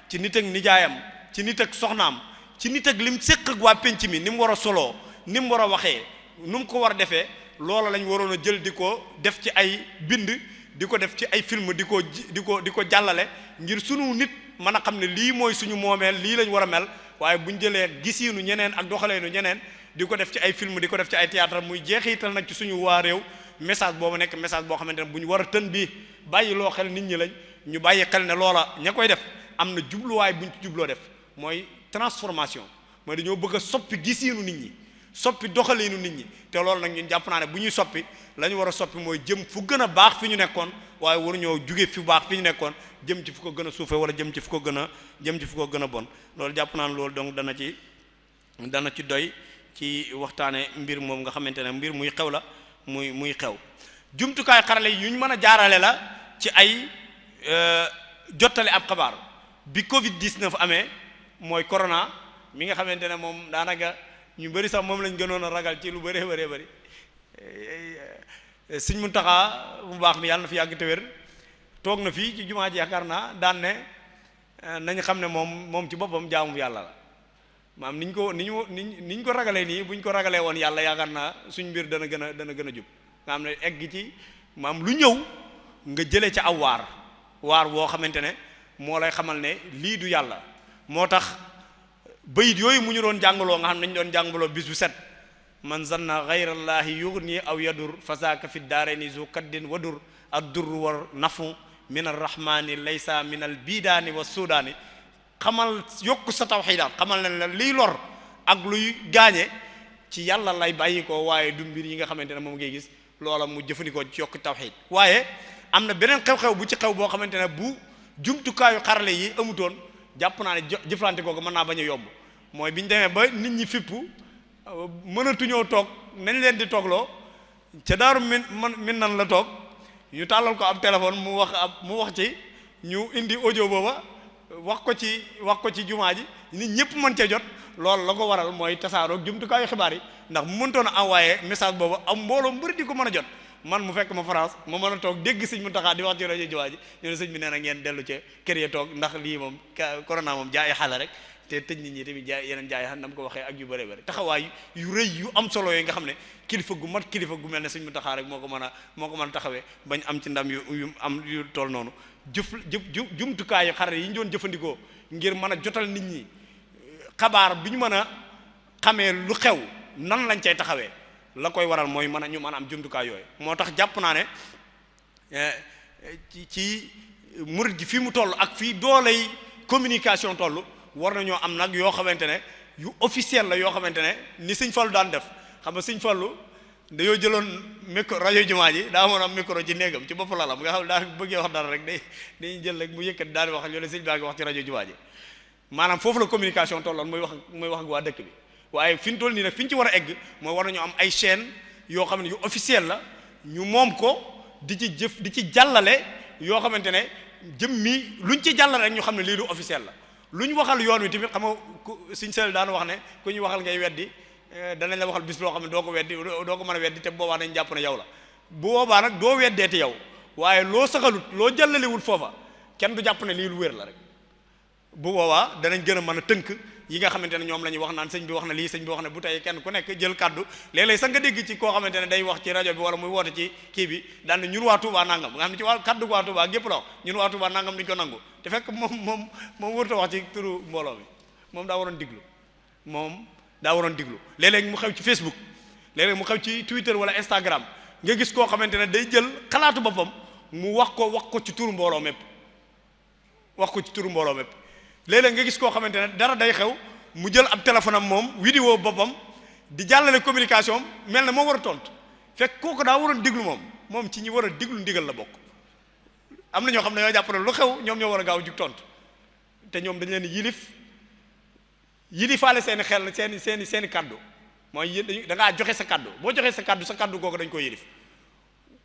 ci nit ak nijaayam ci nit ak soxnaam ci nit ak lim séq ak waa penc mi ni mu war a soloo ni mu war a waxee nu mu ko war a defee loola lañ waroon a jël di ko def ci ay bind di ko def ci ay film di ko jàllale ngir sunu nit mën a xam ne lii mooy suñu moomeel lii lañ war a mel waaye buñ jëlee gisiinu ñeneen ak doxaleenu ñeneen di ko def ci ay film di ko def ci ay théâtre muy jeexital nag ci suñu waa réew message boobu nekk message boo xamante ne bu ñu war a tën bii bàyyi loo xel nit ñi lañ ñu bàyyi xel ne loola ña koy def am na jubluwaay buñ ci jubloo def mooy transformation mooy dañoo bëgg a soppi gisiinu nit ñi soppi doxaleenu nit ñi te loolu nag ñun jàpp naa ne bu ñuy soppi la ñu war a soppi mooy jëm fu gën a baax fi ñu nekkoon waaye waruñoo jóge fi baax fi ñu nekkoon jëm ci fu ko gën a suufe wala jëm ci fu ko gën a bon loolu jàpp naa ne loolu donc dana ci doy ci waxtaane mbir moom nga xamante ne mbir muy xew la muy xew jumtukaay xarale yi yuñ mën a jaarale la ci ay jottale ab xabaar bi Covid 19 amee mooy corona mi nga xamante ne moom daanaka ñu bëri sax moom lañ gënoon a ragal ci lu bëree bëri Sëñ Muntaxa bu baax mi yàlla na fi yàgg te wér toog na fii ci jumaa ji yaakaar naa daan ne nañ xam ne moom ci boppam jaamu yàlla la maam niñ ko ragalee nii buñ ko ragalee woon yàlla yaakaar naa suñ mbir dana gën a jub nga xam ne egg ci maam lu ñëw nga jëlee ca aw waar woo xamante ne moo lay xamal ne lii du yàlla moo tax bayit yooyu mu ñu doon jàngaloo nga xam ne nañ doon jàngaloo bis bu set man zanna ghayrallaahi yughni aw yadur fasaka fi daarayni zu kaddin wadur ad-dur war nafu min arrahmani laysa min al bidaani wa sudaani xamal yokk sa tawxiidaat xamal ne la liy lor ak luy gaañe ci yàlla lay bàyyi ko waaye du mbir yi nga xamante ne moom ngay gis loola mu jëfandikoo ci yokk tawxiid waaye am na beneen xew-xew bu ci xew boo xamante ne bu jumtukaayu xarale yi amutoon jàpp naa ne jëflante googu mën naa bañ a yomb mooy bi ñu demee ba nit ñi fippu mënatuñoo toog nañ leen di toogloo ca daaru min nan la toog ñu tàllal ko ab téléphone mu wax ci ñu indi audio booba wax ko ci jumaa ji nit ñëpp mën cee jot loolu la ko waral mooy tasaaroog jumtukaayu xibaar yi ndax mu mëntoon a envoyé message boobu am mbooloo mbëri di ko mën a jot man mu fekk ma France ma mën a toog dégg Sëñ Muntaxa di wax ci rajo jumaa ji ñu ne sëñ bi nee na ngeen dellu ca kër ya toog ndax lii moom corona moom jaay xale rek te tëj nit ñi tamit jaay yeneen jaay xam nam ko waxee ak yu bëri bëri taxawaay yu rëy yu am solo yooyu nga xam ne kilifa gu mat kilifa gu mel ne Sëñ Muntaxa rek moo ko mën a taxawee bañ am ci ndam yu toll noonu jumtukaayu xarale yi ñu doon jëfandikoo ngir mën a jotal nit ñi xabaar bi ñu mën a xamee lu xew nan lañ cay taxawee la koy waral mooy ñu mën a am jumtukaay yooyu moo tax jàpp naa ne ci murid gi fii mu toll ak fii dooley communication toll war nañoo am nag yoo xamante ne yu officiel la yoo xamante ne ni Sëñ Fallu daan def xam nga Sëñ Fallu dañoo jëloon micro rajo jumaa ji daa amoon am micro ci néegam ci bopp lalam nga xam ne daa bëggee wax dara rek dañuy jël rek mu yëkkat daal di wax loolu sëñ baa ngi wax ci rajo jumaa ji maanaam foofu la communication tolloon mooy wax ak waa dëkk bi waaye fi ñu toll nii nag fi ñu ci war a egg mooy war nañu am ay chaîne yoo xam ne yu officiel la ñu moom ko di ci jàllale yoo xamante ne jëmmi luñ ci jàllale rek ñu xam ne lii lu officiel la lu ñu waxal yoon wi tamit xam nga suñ sel daan wax ne ku ñu waxal ngay weddi danañ la waxal bis loo xam ne doo ko mën a weddi te boobaa dañ jàpp ne yow la bu boobaa nag doo weddeeti yow waaye loo saxalut loo jàllalewul foofa kenn du jàpp ne lii lu wér la rek bu boobaa danañ gën a mën a tënk yi nga xamante ne ñoom la ñuy wax naan sëñ bi wax na lii sëñ bi wax ne bu tey kenn ku nekk jël kaddu léeg-léeg sax nga dégg ci koo xamante ne day wax ci rajo bi wala muy woote ci kii bi daan ne ñun waa Touba nangam nga xam ne ci waa kaddu waa Touba gépp la wax ñun waa Touba nangam duñ ko nangu te fekk moom wërta wax ci turu mbooloo mi moom daa waroon diglu léeg-léeg mu xew ci Facebook léeg-léeg mu xew ci Twitter wala Instagram nga gis koo xamante ne day jël xalaatu boppam mu wax ko ci turu mbooloo mépp léeg-léeg nga gis koo xamante ne dara day xew mu jël ab téléphone am moom vidéo boppam di jàllale communication mel na moo war a tontu fekk kooku daa waroon diglu moom ci ñi war a diglu ndigal la bokk am na ñoo xam ne ñoo jàpp ne lu xew ñoom ñoo war a gaaw jug tontu te ñoom dañ leen yilifaale seeni xel seeni kaddu mooy da ngaa joxe sa kaddu boo joxee sa kaddu googu dañ ko yilif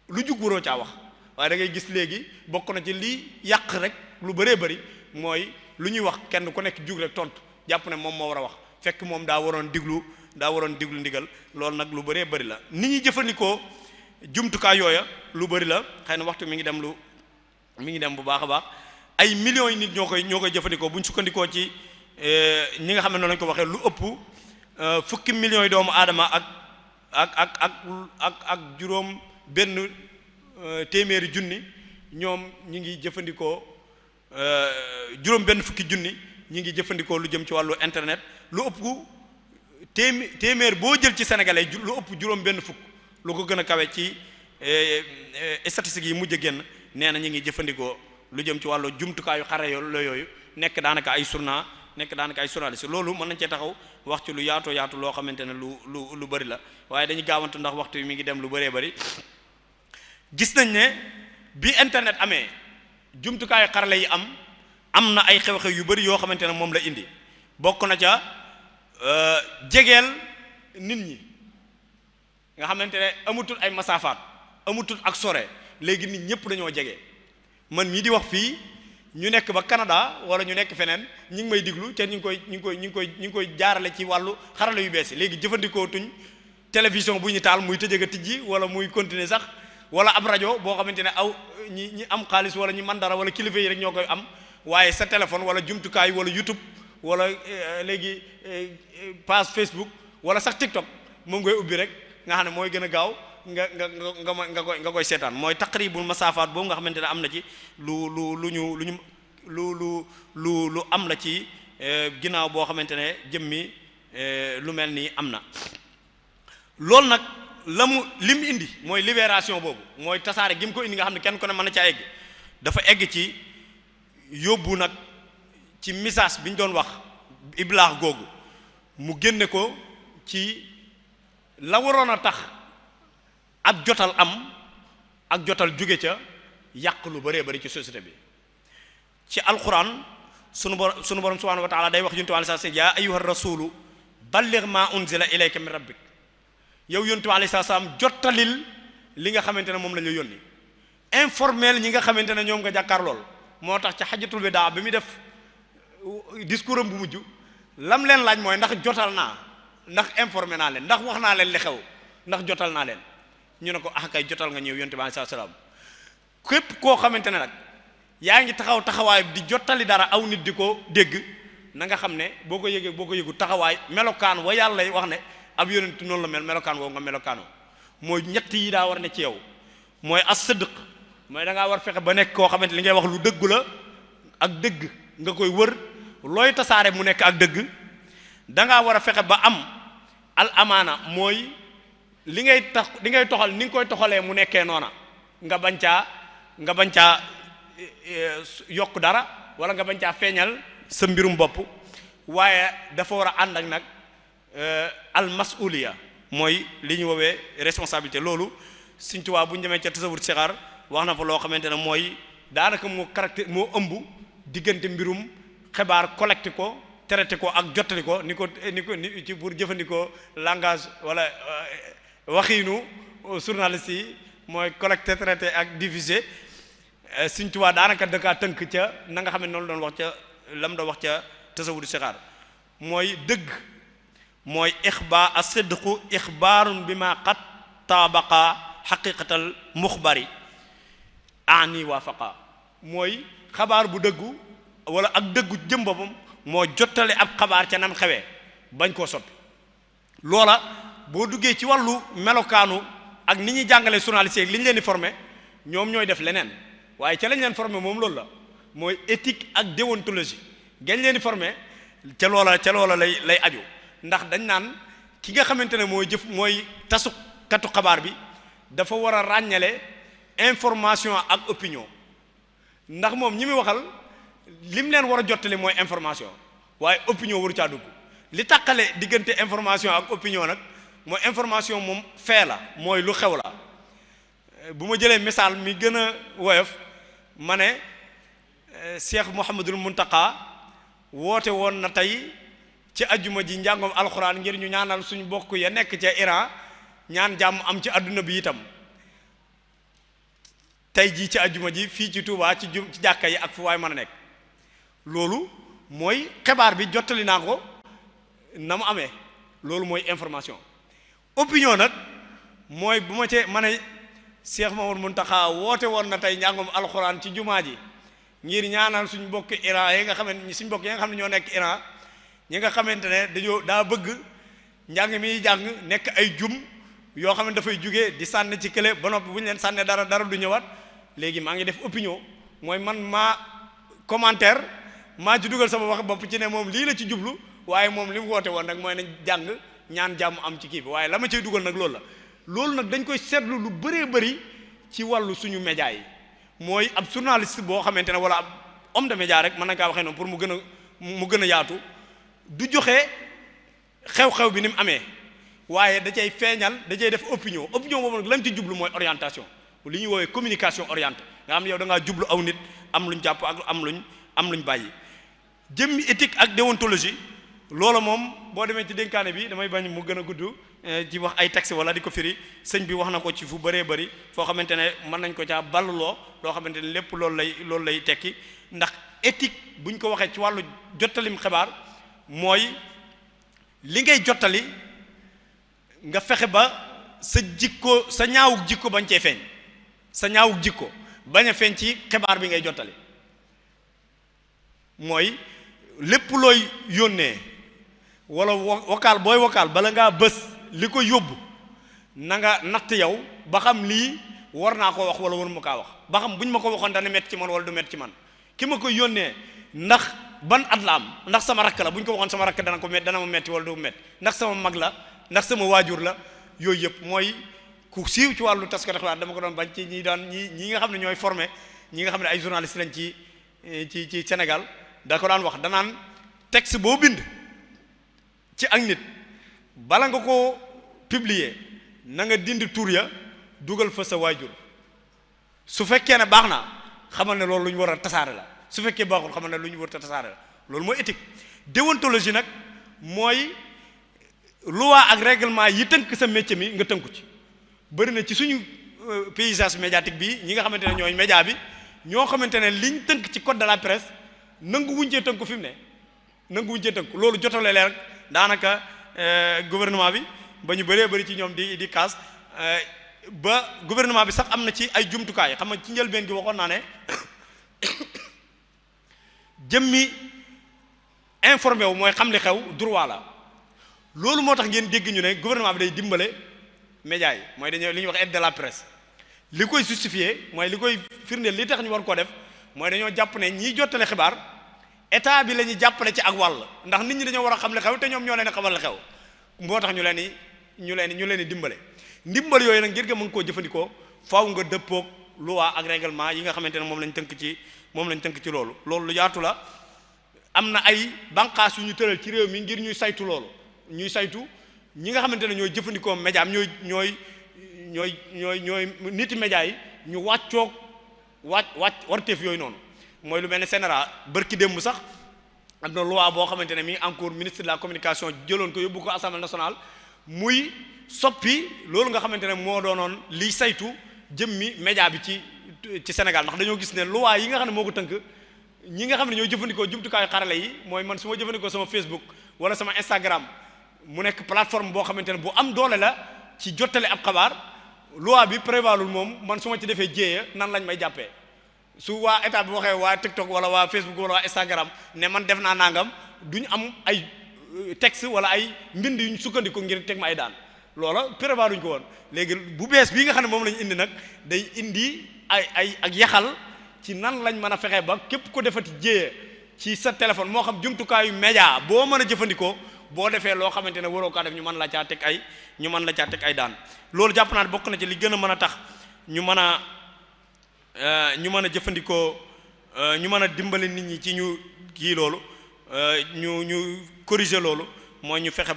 lu jug waroo caa wax waaye da ngay gis léegi bokk na ci lii yàq rek lu bëree bëri mooy lu ñuy wax kenn ku nekk jug rek tontu jàpp ne moom moo war a wax fekk moom daa waroon diglu ndigal loolu nag lu bëree bëri la nit ñi jëfandikoo jumtukaay yooya lu bëri la xëy na waxtu mi ngi dem bu baax a baax ay millions yi nit ñoo koy jëfandikoo bu ñu sukkandikoo ci ñi nga xam ne noonu lañu ko waxee lu ëpp fukki millions yi doomu aadama ak juróom benn téeméeri junni ñoom ñi ngi jëfandikoo juróom benn fukki junni ñi ngi jëfandikoo lu jëm ci wàllu internet lu ëpp téeméer boo jël ci sénégalais lu ëpp juróom benn fukk lu ko gën a kawe ci statistiques yi mujj a génn nee na ñi ngi jëfandikoo lu jëm ci wàllu jumtukaayu xare yooyu nekk daanaka ay journaliste loolu mën nañ cee taxaw wax ci lu yaatu loo xamante ne lu bëri la waaye dañu gaawantu ndax waxtu mi ngi dem lu bëree bëri gis nañ ne bi internet amee jumtukaayu xarale yi am na ay xew-xew yu bëri yoo xamante ne moom la indi bokk na ca jegeel nit ñi nga xamante ne amatul ay masaafaat amutul ak sore léegi nit ñëpp dañoo jege man mii di wax fii ñu nekk ba Canada wala ñu nekk feneen ñi ngi may diglu te ñu ngi koy jaarale ci wàllu xarala yu bees yi léegi jëfandikoo tuñ télévision bu ñu taal muy tëjëg a tijji wala muy continuer sax wala ab rajo boo xamante ne aw ñi am xaalis wala ñi man dara wala kilifa yi rek ñoo koy am waaye sa téléphone wala jumtukaay wala YouTube wala léegi page Facebook wala sax TikTok moom ngay ubbi rek nga xam ne mooy gën a gaaw nga koy seetaan mooy taqribul masaafaat boobu nga xamante ne am na ci lu am la ci ginnaaw boo xamante ne jëmmi lu mel nii am na loolu nag lim indi mooy libération boobu mooy tasaare gi mu ko indi nga xam ne kenn ku ne mën na caa egg dafa egg ci yóbbu nag ci message bi ñu doon wax iblaax googu mu génne ko ci la waroon a tax ak jotal am ak jotal jóge ca yàq lu bëree bëri ci société bi ci alquran sunu borom subhanahu wa taala day wax yonent bi alayhi salaam yaa ayyuha rasulu balligh ma unzila ilayka min rabbik yow yonent bi alayhi salaam jottalil li nga xamante ne moom la ñu yónni informel ñi nga xamante ne ñoom nga jàkkaar lool moo tax ci xajjatul wadaa bi muy def discours am bu mujj lam leen laaj mooy ndax jotal naa ndax informé naa leen ndax wax naa leen li xew ndax jotal naa leen ñu ne ko ah kay jotal nga ñëw yonent bi alayhi salaam képp koo xamante ne nag yaa ngi taxawaay di jottali dara aw nit di ko dégg na nga xam ne boo ko yëgu taxawaay melokaan wa yàlla lay wax ne ab yonent noonu la mel melokaan woo nga melokaanoo mooy ñett yi daa war ne ci yow mooy as-sidq mooy da ngaa war fexe ba nekk koo xamante li ngay wax lu dëggu la ak dëgg nga koy wër looy tasaare mu nekk ak dëgg da ngaa war a fexe ba am al amaana mooy li ngay toxal ni nga koy toxalee mu nekkee noona nga bañ caa yokk dara wala nga bañ caa feeñal sa mbirum bopp waaye dafa war a ànd ak nag al masuliya mooy li ñu woowee responsabilité loolu Sëriñ Tuubaa bu ñu demee ca tasawur sixaar wax na fa loo xamante ne mooy daanaka moo ëmb diggante mbirum xibaar collecté ko traité ko ak jottali ko ni ko ci pour jëfandikoo langage wala waxiinu journaliste yi mooy collecté traité ak diffusé Sëriñ Tuubaa daanaka dakaa tënk ca na nga xam ne noonu doon wax ca lam doon wax ca tasawur sixaar mooy dëgg mooy ixbaar as-sidqu ixbaarun bi ma qad taabaqa xaqiqatal muxbari ani waafaqa mooy xabaar bu dëggu wala ak dëggu jëm boppam moo jottale ab xabaar ca nam xewee bañ koo soppi loola boo duggee ci wàllu melokaanu ak ni ñuy jàngalee journaliste li ñu leen di formé ñoom ñooy def leneen waaye ca lañ leen formé moom loolu la mooy éthique ak déontologie gañ leen di formé ca loola lay aju ndax dañ naan ki nga xamante ne mooy tasukatu xabaar bi dafa war a ràññale information ak opinion ndax moom ñi muy waxal lim leen war a jottali mooy information waaye opinion waru caa dugg li tàqale diggante information ak opinion nag mooy information moom fee la mooy lu xew la bu ma jëlee misaal mi gën a woyof ma ne Cheikh Mouhamadul Muntaqa woote woon na tey ci ajjuma ji njàngoom alxuraan ngir ñu ñaanal suñu bokk ya nekk ca Iran ñaan jàmm am ci adduna bi itam tey jii ci ajjuma ji fii ci Touba ci jàkka yi ak fu waay mën a nekk loolu mooy xibaar bi jottali naa ko na mu amee loolu mooy information opinion nag mooy bu ma cee ma ne Cheikh Mamadou Muntaxa woote woon na tey njàngoom alxuraan ci jumaa ji ngir ñaanal suñu bokk Iran yi nga xam ne suñu bokk yi nga xam ne ñoo nekk Iran ñi nga xamante ne daa bëgg njàng mi jàng nekk ay jum yoo xam ne dafay jugee di sànni ci kële ba noppi bu ñu leen sànnee dara du ñëwaat léegi maa ngi def opinion mooy man maa commentaire maa ci dugal sama wax bopp ci ne moom lii la ci jublu waaye moom li mu woote woon nag mooy nañ jàng ñaan jàmm am ci kii bi waaye la ma ciy dugal nag loolu la loolu nag dañ koy seetlu lu bëree bëri ci wàllu suñu média yi mooy ab journaliste boo xamante ne wala ab homme de média rek mën na kaa waxee noonu pour mu gën a yaatu du joxe xew-xew bi ni mu amee waaye da cay feeñal da cay def opinion boobu nag lam ci jublu mooy orientation li ñuy woowee communication orientée nga xam ne yow da ngaa jublu aw nit am luñ jàpp ak am luñ bàyyi jëmmi éthique ak déontologie loola moom boo demee ci dénkaane bi damay bañ mu gën a gudd ci wax ay texte wala di ko firi sëñ bi wax na ko ci fu bëree bëri foo xamante ne mën nañ ko caa balluloo loo xamante ne lépp loolu lay tekki ndax éthique buñ ko waxee ci wàllu jottalim xibaar mooy li ngay jottali nga fexe ba sa jikko sa ñaawuk jikko bañ cee feeñ sa ñaawuk jikko bañ a feeñ ci xibaar bi ngay jottali mooy lépp looy yónnee wala vocal booy vocal bala ngaa bës li ko yóbbu na nga natt yow ba xam lii war naa ko wax wala war ma kaa wax ba xam buñ ma ko waxoon dana metti ci man wala du metti ci man ki ma ko yónnee ndax ban at la am ndax sama rakk la buñ ko waxoon sama rakk dana ma metti wala du metti ndax sama mag la ndax sama waajur la yooyu yëpp mooy ku siiw ci wàllu taskati xibaar dama ko doon bañ ci ñi nga xam ne ñooy formé ñi nga xam ne ay journaliste lañ ci Sénégal da ko daan wax danaan texte boo bind ci ak nit bala nga ko publier na nga dindi tur ya dugal fa sa waajur su fekkee ne baax na xamal ne loolu lu ñu war a tasaare la su fekkee baaxul xamal ne lu ñu war a tasaare la loolu mooy éthique. déontologie nag mooy loi ak règlement yi tënk sa métier mi nga tënku ci bëri na ci suñu paysage médiatique bi ñi nga xamante ne ñooy média bi ñoo xamante ne liñ tënk ci code de la presse nangu wuñ cee tënku fi mu ne nangu wuñ cee tënku loolu jotale leen rek daanaka gouvernement bi ba ñu bëree bëri ci ñoom di kaas ba gouvernement bi sax am na ci ay jumtukaay xam nga ci njëlbeen gi waxoon naa ne jëmmi informé wu mooy xam li xew droit la loolu moo tax ngeen dégg ñu ne gouvernement bi day dimbale médias yi mooy dañoo li ñuy wax aide de la presse li koy justifier mooy li koy firndeel li tax ñu war koo def mooy dañoo jàpp ne ñiy jottale xibaar état bi la ñuy jàppale ci ak wàll ndax nit ñi dañoo war a xam li xew te ñoom ñoo leen xamal li xew moo tax ñu leen di dimbale ndimbal yooyu nag ngir nga mën koo jëfandikoo faaw nga dëppoog loi ak règlement yi nga xamante ne moom lañ tënk ci loolu lu yaatu la am na ay bànqaas yu ñu tëral ci réew mi ngir ñuy saytu loolu ñuy saytu ñi nga xamante ne ñooy jëfandikoo média am ñooy niti média yi ñu wàccoog warteef yooyu noonu mooy lu mel ne CNRA bërki démb sax am na loi boo xamante ne mi ngi en cours ministre de la communication jëloon ko yóbbu ko assemblée nationale muy soppi loolu nga xamante ne moo doonoon liy saytu jëmmi média bi ci Sénégal ndax dañoo gis ne loi yi nga xam ne moo ko tënk ñi nga xam ne ñooy jëfandikoo jumtukaayu xarale yi mooy man su ma jëfandikoo sama Facebook wala sama Instagram mu nekk plateforme boo xamante ne bu am doole la ci jottale ab xabaar loi bi prévalul moom man su ma ci defee jéeya nan lañ may jàppee su waa état bi waxee waa TikTok wala waa Facebook wala waa Instagram ne man def naa nangam duñ am ay texte wala ay mbind yuñ sukkandiku ngir teg ma ay daan loola prévaluñ ko woon léegi bu bees bii nga xam ne moom lañ indi nag day indi ay ak yaxal ci nan lañ mën a fexe ba képp ko defati jéeya ci sa téléphone moo xam jumtukaayu média boo mën a jëfandikoo boo defee loo xamante ne waroo kaa def ñu mën la caa teg ay daan loolu jàpp naa ne bokk na ci li gën a mën a tax ñu mën a jëfandikoo ñu mën a dimbali nit ñi ci ñu kii loolu ñu corriger loolu mooy ñu fexe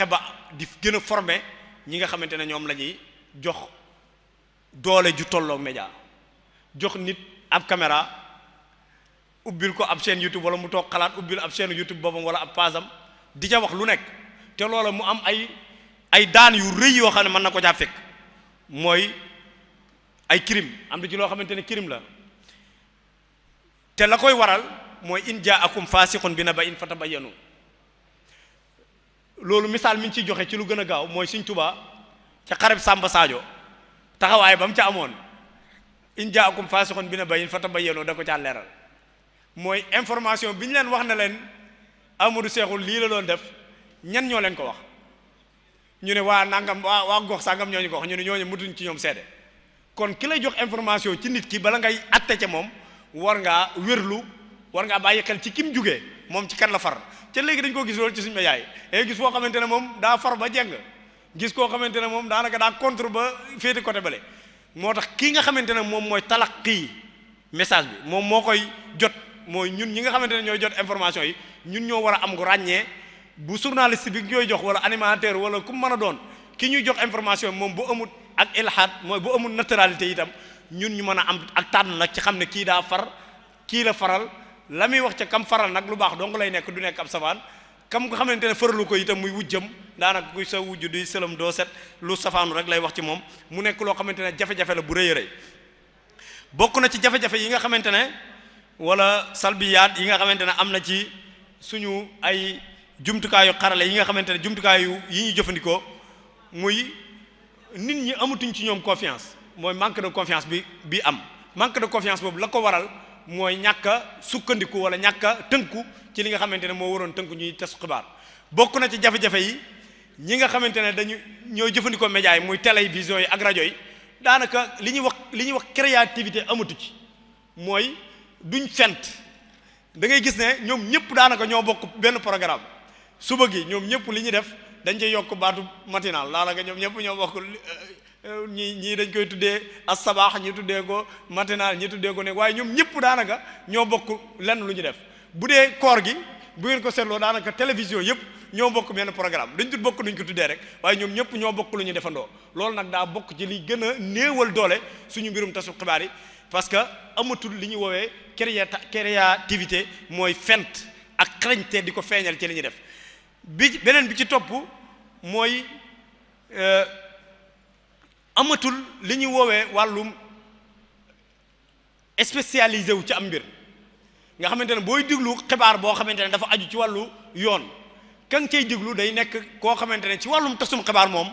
ba di gën a former ñi nga xamante ne ñoom la ñuy jox doole ju tolloog média jox nit ab caméra ubbil ko ab chaîne YouTube wala mu toog xalaat ubbil ab chaîne YouTube boobam wala ab pasam di ca wax lu nekk te loola mu am ay daan yu rëy yoo xam ne mën na ko caa fekk mooy ay crime am na ci loo xamante ne crime la te la koy waral mooy in jaakum faasiqun bi naba'in fatabayyanu loolu misaal mi ñu ciy joxe ci lu gën a gaaw mooy Sëriñ Tuubaa ca xareb Samba Sadio taxawaay ba mu ca amoon in jaakum faasiqun bi naba'in fatabayyanu da ko caa leeral mooy information bi ñu leen wax ne leen Amadou Seexul lii la doon def ñan ñoo leen ko wax ñu ne waa nangam waa gox sangam ñooñu ko wax ñu ne ñooñu mutuñ ci ñoom seede kon ki lay jox information ci nit ki bala ngay atte ca moom war ngaa wérlu war ngaa bàyyi xel ci kim jugee moom ci kan la far te léegi dañ koo gis loolu ci suñu médias yi gis foo xamante ne moom daa far ba jeng gis koo xamante ne moom daanaka daa contre ba féete côté bale moo tax kii nga xamante ne moom mooy talaqi message bi moom moo koy jot mooy ñun ñi nga xamante ne ñooy jot information yi ñun ñoo war a am ko ràññee bu journaliste bi ñooy jox wala animateur wala ku mën a doon ki ñuy jox information moom bu amul ak ilhaad mooy bu amul naturalité itam ñun ñu mën a am ak tànn nag ci xam ne kii daa far kii la faral la muy wax ca kam faral nag lu baax dong lay nekk du nekk ab safaan kam nga xamante ne fëralu ko itam muy wujjam daanaka kuy sa wujj di sëlam doo set lu safaanu rek lay wax ci moom mu nekk loo xamante ne jafe-jafe la bu rëy a rëy bokk na ci jafe-jafe yi nga xamante ne wala salbiyaat yi nga xamante ne am na ci suñu ay jumtukaayu xarale yi nga xamante ne jumtukaayu yi ñu jëfandikoo muy nit ñi amatuñ ci ñoom confiance mooy manque de confiance bi am manque de confiance boobu la ko waral mooy ñàkk a sukkandiku wala ñàkk a tënku ci li nga xamante ne moo waroon tënku ñuy tas xibaar bokk na ci jafe-jafe yi ñi nga xamante ne ñooy jëfandikoo média yi muy télévision yi ak rajo yi daanaka li ñuy wax créativité amatu ci mooy duñ fent da ngay gis ne ñoom ñëpp daanaka ñoo bokk benn programme suba gi ñoom ñëpp li ñuy def dañ cey yokk baatu matinal daanaka ñoom ñëpp ñoo bokk ñii dañ koy tuddee as-sabaax ñi tuddee ko matinal ñi tuddee ko ne waaye ñoom ñëpp daanaka ñoo bokk lenn lu ñu def bu dee koor gi bu ngeen ko seetloo daanaka télévision yëpp ñoo bokk benn programme dañ tut bokk nuñ ko tuddee rek waaye ñoom ñëpp ñoo bokk lu ñu defandoo loolu nag daa bokk ci li gën a néewal doole suñu mbirum tasu xibaar yi parce que amatul li ñu woowee créativité mooy fent ak xarañte di ko feeñal ci li ñuy def beneen bi ci topp mooy amatul li ñuy woowee wàllum spécialisé wu ci am mbir nga xamante ne booy diglu xibaar boo xamante ne dafa aju ci wàllu yoon kan cay diglu day nekk koo xamante ne ci wàllum tasum xibaar moom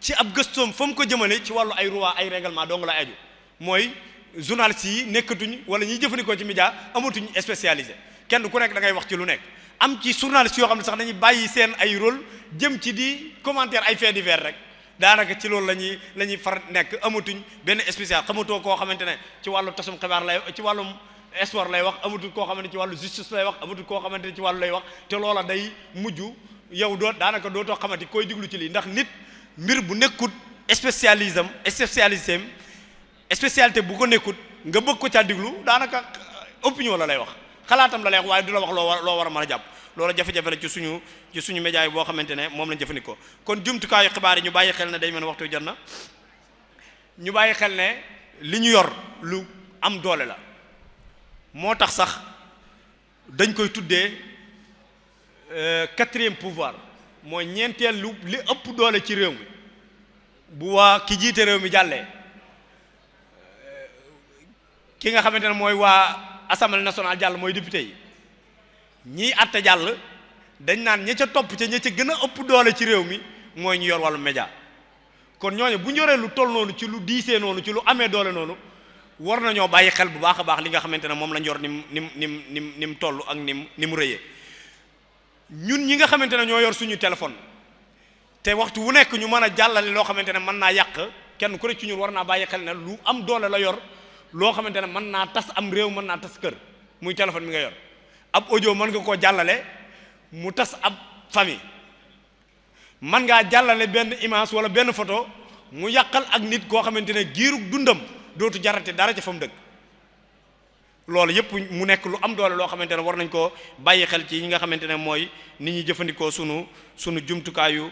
ci ab gëstoom fa mu ko jëmale ci wàllu ay loi ay règlement dong la aju mooy journalistes yi nekkatuñ wala ñiy jëfandikoo ci média amatuñ spécialisé kenn ku nekk da ngay wax ci lu nekk am ci journalistes yoo xam ne sax dañuy bàyyi seen ay rôle jëm ci di commentaire ay faits divers rek daanaka ci loolu la ñuy far nekk amatuñ benn spécial xamatoo koo xamante ne ci wàllu tasum xibaar lay ci wàllum sport lay wax amatul koo xamante ne ci wàllu justice lay wax amatul koo xamante ne ci wàllu lay wax te loola day mujj yow daanaka dootoo xamante koy diglu ci lii ndax nit mbir bu nekkut spécialité bu ko nekkut nga bëgg ko caa diglu daanaka opinion la lay wax xalaatam la lay wax waaye du la wax loo war a mën a jàpp loolu jafe-jafe la ci suñu média yi boo xamante ne moom lañ jëfandikoo kon jumtukaayu xibaar yi ñu bàyyi xel ne day mel ne waxtu jot na ñu bàyyi xel ne li ñu yor lu am doole la moo tax sax dañ koy tuddee quatrième pouvoir mooy ñeenteel li ëpp doole ci réew mi bu waa ki jiite réew mi jàllee ki nga xamante ne mooy waa assemblée nationale jàll mooy député yi ñiy àtte jàll dañ naan ña ca topp ca ña ca gën a ëpp doole ci réew mi mooy ñu yor wàllu média kon ñooñu bu ñu yoree lu toll noonu ci lu diisee noonu ci lu amee doole noonu war nañoo bàyyi xel bu baax a baax li nga xamante ne moom lañ yor ni mu toll ak ni mu rëyee ñun ñi nga xamante ne ñoo yor suñu téléphone te waxtu wu nekk ñu mën a jàllale loo xamante ne mën naa yàq kenn ku nekk ci ñun war naa bàyyi xel ne lu am doole la yor loo xamante ne mën naa tas am réew mën naa tas kër muy téléphone mi nga yor ab audio mën nga koo jàllale mu tas ab famille mën ngaa jàllale benn image wala benn photo mu yàqal ak nit koo xamante ne giirug dundam dootu jarate dara ca fa mu dëkk loolu yëpp mu nekk lu am doole loo xamante ne war nañ koo bàyyi xel ci ñi nga xamante ne mooy nit ñi jëfandikoo sunu jumtukaayu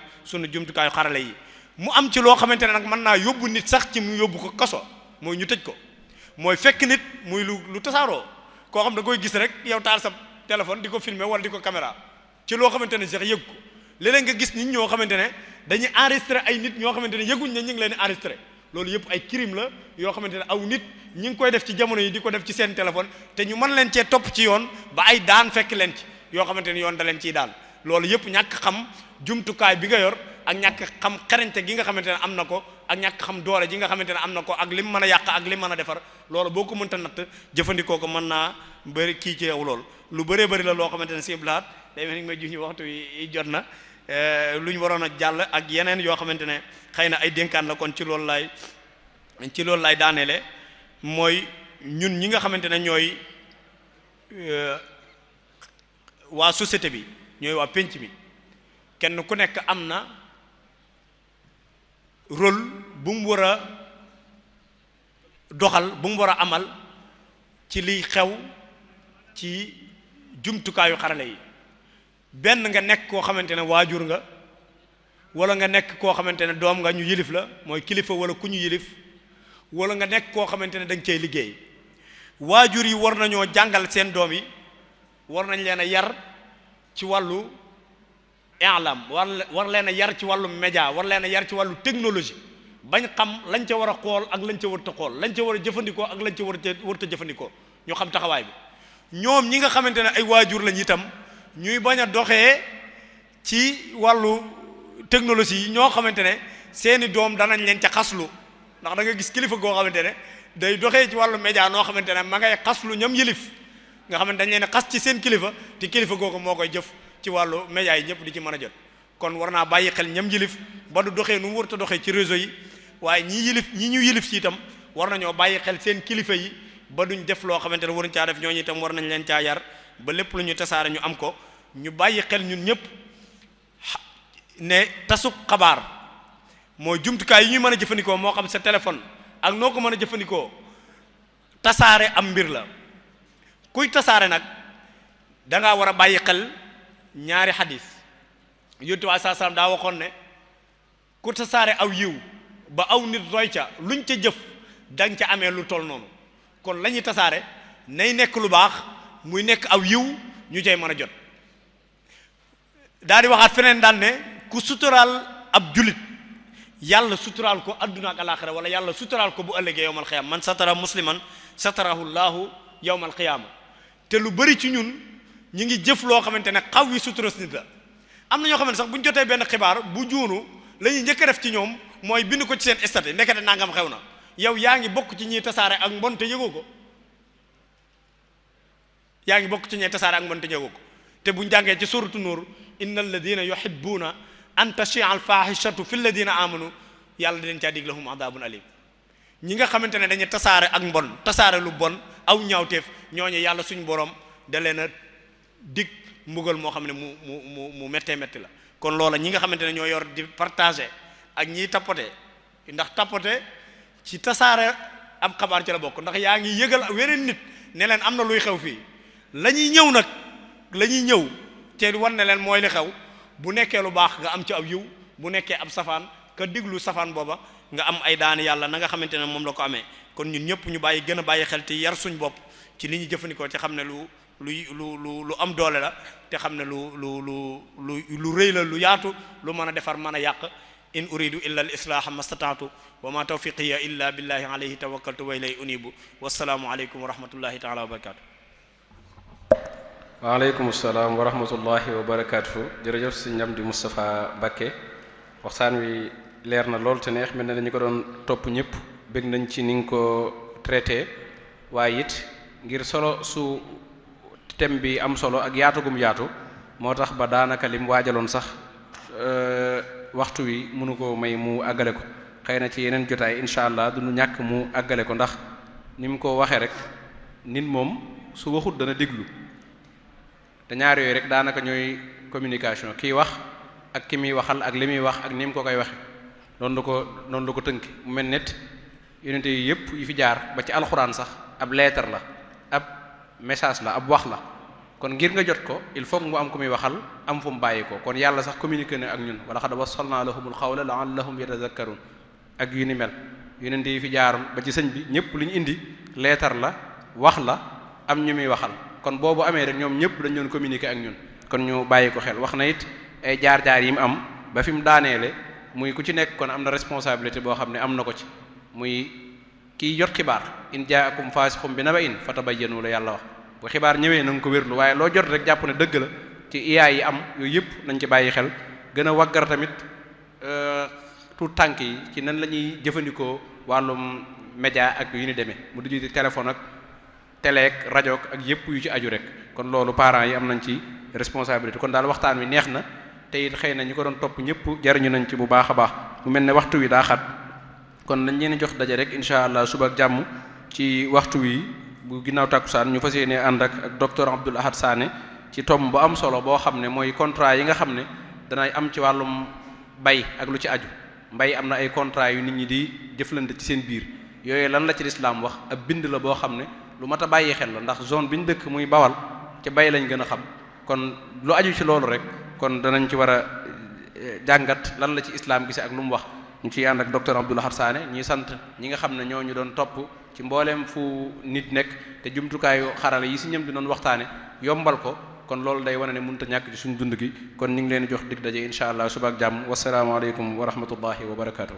xarale yi mu am ci loo xamante ne nag mën naa yóbbu nit sax ci mu yóbbu ko kaso mooy ñu tëj ko mooy fekk nit muy lu tasaaroo koo xam da koy gis rek yow taal sa téléphone di ko filmer wala di ko caméra ci loo xamante ne sax yëg ko léeg-léeg nga gis nit ñoo xamante ne dañuy enregistré ay nit ñoo xamante ne yëguñ ne ñu ngi leen di enregistré loolu yëpp ay crime la yoo xamante ne aw nit ñi ngi koy def ci jamono yi di ko def ci seen téléphone te ñu mën leen cee topp ci yoon ba ay daan fekk leen ci yoo xamante ne yoon da leen ciy daan loolu yëpp ñàkk xam jumtukaay bi nga yor ak ñàkk xam xarañte gi nga xamante ne am na ko ak ñàkk xam doole ji nga xamante ne am na ko ak lim mën a yàq ak lim mën a defar loolu boo ko mënta natt jëfandikoo ko mën naa bëri kii ci yow loolu lu bëree bëri la loo xamante ne si blaat day mel ni may ñu waxtu yi jot na lu ñu waroon a jàll ak yeneen yoo xamante ne xëy na ay dénkaan la kon ci loolu laay daaneele mooy ñun ñi nga xamante ne ñooy waa société bi ñooy waa penc mi kenn ku nekk am na rôle bu mu war a doxal bu mu war a amal ci liy xew ci jumtukaayu xarale yi benn nga nekk koo xamante ne waajur nga wala nga nekk koo xamante ne doom nga ñu yilif la mooy kilifa wala ku ñu yilif wala nga nekk koo xamante ne da nga cay liggéey waajur yi war nañoo jàngal seen doom yi war nañ leen a yar ci wàllu i'lam war leen a yar ci wàllu média war leen a yar ci wàllu technologie bañ xam lañ ca war a xool ak lañ ca warta xool lañ ca war a jëfandikoo ak lañ ca warta jëfandikoo ñu xam taxawaay bi ñoom ñi nga xamante ne ay waajur lañ itam ñuy bañ a doxee ci wàllu technologie yi ñoo xamante ne seeni doom danañ leen ca xaslu ndax da nga gis kilifa goo xamante ne day doxee ci wàllu média noo xamante ne ma ngay xaslu ñam yilif nga xamante dañ leen xas ci seen kilifa te kilifa googu moo koy jëf ci wàllu média yi ñëpp di ci mën a jot kon war naa bàyyi xel ñam yilif ba du doxee nu mu warta doxee ci réseau yi waaye ñi ñu yilif ci itam war nañoo bàyyi xel seen kilifa yi ba duñ def loo xamante ne waruñ caa def ñooñu itam war nañ leen caa yar ba lépp lu ñu tasaare ñu am ko ñu bàyyi xel ñun ñëpp ne tasub xabaar mooy jumtukaay yi ñuy mën a jëfandikoo moo xam sa téléphone ak noo ko mën a jëfandikoo tasaare am mbir la kuy tasaare nag da ngaa war a bàyyi xel ñaari xadis yonent bi saa salaam daa waxoon ne ku tasaare aw yiw ba aw nit roy ca luñ ca jëf danga ca amee lu toll noonu kon la ñuy tasaare nay nekk lu baax muy nekk aw yiw ñu cay mën a jot daal di waxaat feneen daan ne ku suturaal ab julit yàlla suturaal ko adduna ak alaxira wala yàlla suturaal ko bu ëllëgee yowmal xiyaama man satara musliman satarahu llaahu yowmal xiyaama te lu bari ci ñun ñu ngi jëf loo xamante ne xaw yi suturas nit la am na ñoo xamante sax bu ñu jotee benn xibaar bu juunu la ñuy njëkk a def ci ñoom mooy bind ko ci seen statut ndekete nangam xew na yow yaa ngi bokk ci ñiy tasaare ak mbon te yëgoo ko yaa ngi bokk ci ñiy tasaare ak mbon te yëgoo ko te buñ jàngee ci suratu nuur inna alladina yuhibbuna an tashia al fahishatu fi alladina amanu yàlla daleen caa dig lahum adabun alim ñi nga xamante ne dañuy tasaare ak mbon tasaare lu bon aw ñaawteef ñooñu yàlla suñu borom da leen a dig mbugal moo xam ne mu méttee métti la kon loola ñi nga xamante ne ñoo yor di partager ak ñiy tapoter ndax tapoter ci tasaare am xabaar ci la bokk ndax yaa ngi yëgal weneen nit ne leen am na luy xew fii la ñuy ñëw nag la ñuy ñëw te wan ne leen mooy li xew bu nekkee lu baax nga am ci ab yiw bu nekkee ab safaan ka diglu safaan booba nga am ay daani yàlla na nga xamante ne moom la ko amee kon ñun ñëpp ñu bàyyi gën a bàyyi xel te yar suñ bopp ci li ñuy jëfandikoo ci xam ne lu am doole la te xam ne lu rëy la lu yaatu lu mën a defar mën a yàq in uridu illa al islaha mastataatu wa ma tawfiqiya illa billahi alayhi tawakkaltu wa ilay unibu wassalaamu aleykum wa rahmatullahi taala wa barakatu waaleykum salaam wa rahmatullahi wa barakatuhu jërëjëf sëñ Amdi Moustapha Mbacké waxtaan wi leer na lool te neex mel na dañu ko doon topp ñëpp bëgg nañ ci ni nga ko traité waaye it ngir solo su thème bi am solo ak yaatu gum yaatu moo tax ba daanaka lim waajaloon sax waxtu wi mënu ko may mu àggale ko xëy na ci yeneen jotaay incha allah du ñu ñàkk mu àggale ko ndax ni mu ko waxee rek nit moom su waxut dana déglu te ñaar yooyu rek daanaka ñooy communication kiy wax ak ki muy waxal ak li muy wax ak ni mu ko koy waxe noonu la ko tënk mu mel net yonente yi yëpp yi fi jaar ba ci alxuraan sax ab lettre la ab message la ab wax la kon ngir nga jot ko il faut mu am ku muy waxal am fu mu bàyyi ko kon yàlla sax communiqué na ak ñun wala xad wassalna lahumul qawla la'allahum yatazakkarun ak yu ni mel yonente yi fi jaaroon ba ci sëñ bi ñëpp li ñu indi lettre la wax la am ñu muy waxal kon boobu amee rek ñoom ñëpp dañ doon communiquer ak ñun kon ñu bàyyi ko xel wax na it ay jaar-jaar yi mu am ba fi mu daaneele muy ku ci nekk kon am na responsabilité boo xam ne am na ko ci muy kiy jot xibaar in jaakum faasiqun bi naba'in fatabayyanu la yàlla wax bu xibaar ñëwee na nga ko wérlu waaye loo jot rek jàpp ne dëgg la ci IA yi am yooyu yëpp nañ ci bàyyi xel gën a waggar tamit tout tànk yi ci nan la ñuy jëfandikoo wàllum média ak yu ni demee mu du ci téléphone ak télé ak rajo ak yëpp yu ci aju rek kon loolu parents yi am nañ ci responsabilité kon daal waxtaan wi neex na te it xëy na ñu ko doon topp ñëpp jariñu nañ ci bu baax a baax mu mel ne waxtu wi daa xat kon nañ leen jox daje rek incha allah suba ak jàmm ci waxtu wi bu ginnaaw tàkkusaan ñu fas yéene ànd ak docteur Abdoul Ahad Sané ci tom bu am solo boo xam ne mooy contrat yi nga xam ne danay am ci wàllum bay ak lu ci aju mbay am na ay contrat yu nit ñi di jëflante ci seen biir yooyu lan la ci lislaam wax ab bind la boo xam ne lu mat a bàyyi xel la ndax zone bi ñu dëkk muy bawal ci bay lañ gën a xam kon lu aju ci loolu rek kon danañ ci war a jàngat lan la ci islam gise ak lu mu wax ñu ciy ànd ak docteur Abdoul Ahad Sané ñuy sant ñi nga xam ne ñoo ñu doon topp ci mbooleem fu nit nekk te jumtukaayu xarala yi si ñëm di doon waxtaane yombal ko kon loolu day wane ne mënut a ñàkk ci suñu dund gi kon ñu ngi leen jox dig daje incha allah suba ak jàmm wasalaamaaleykum wa rahmatullahi wa barakaatu.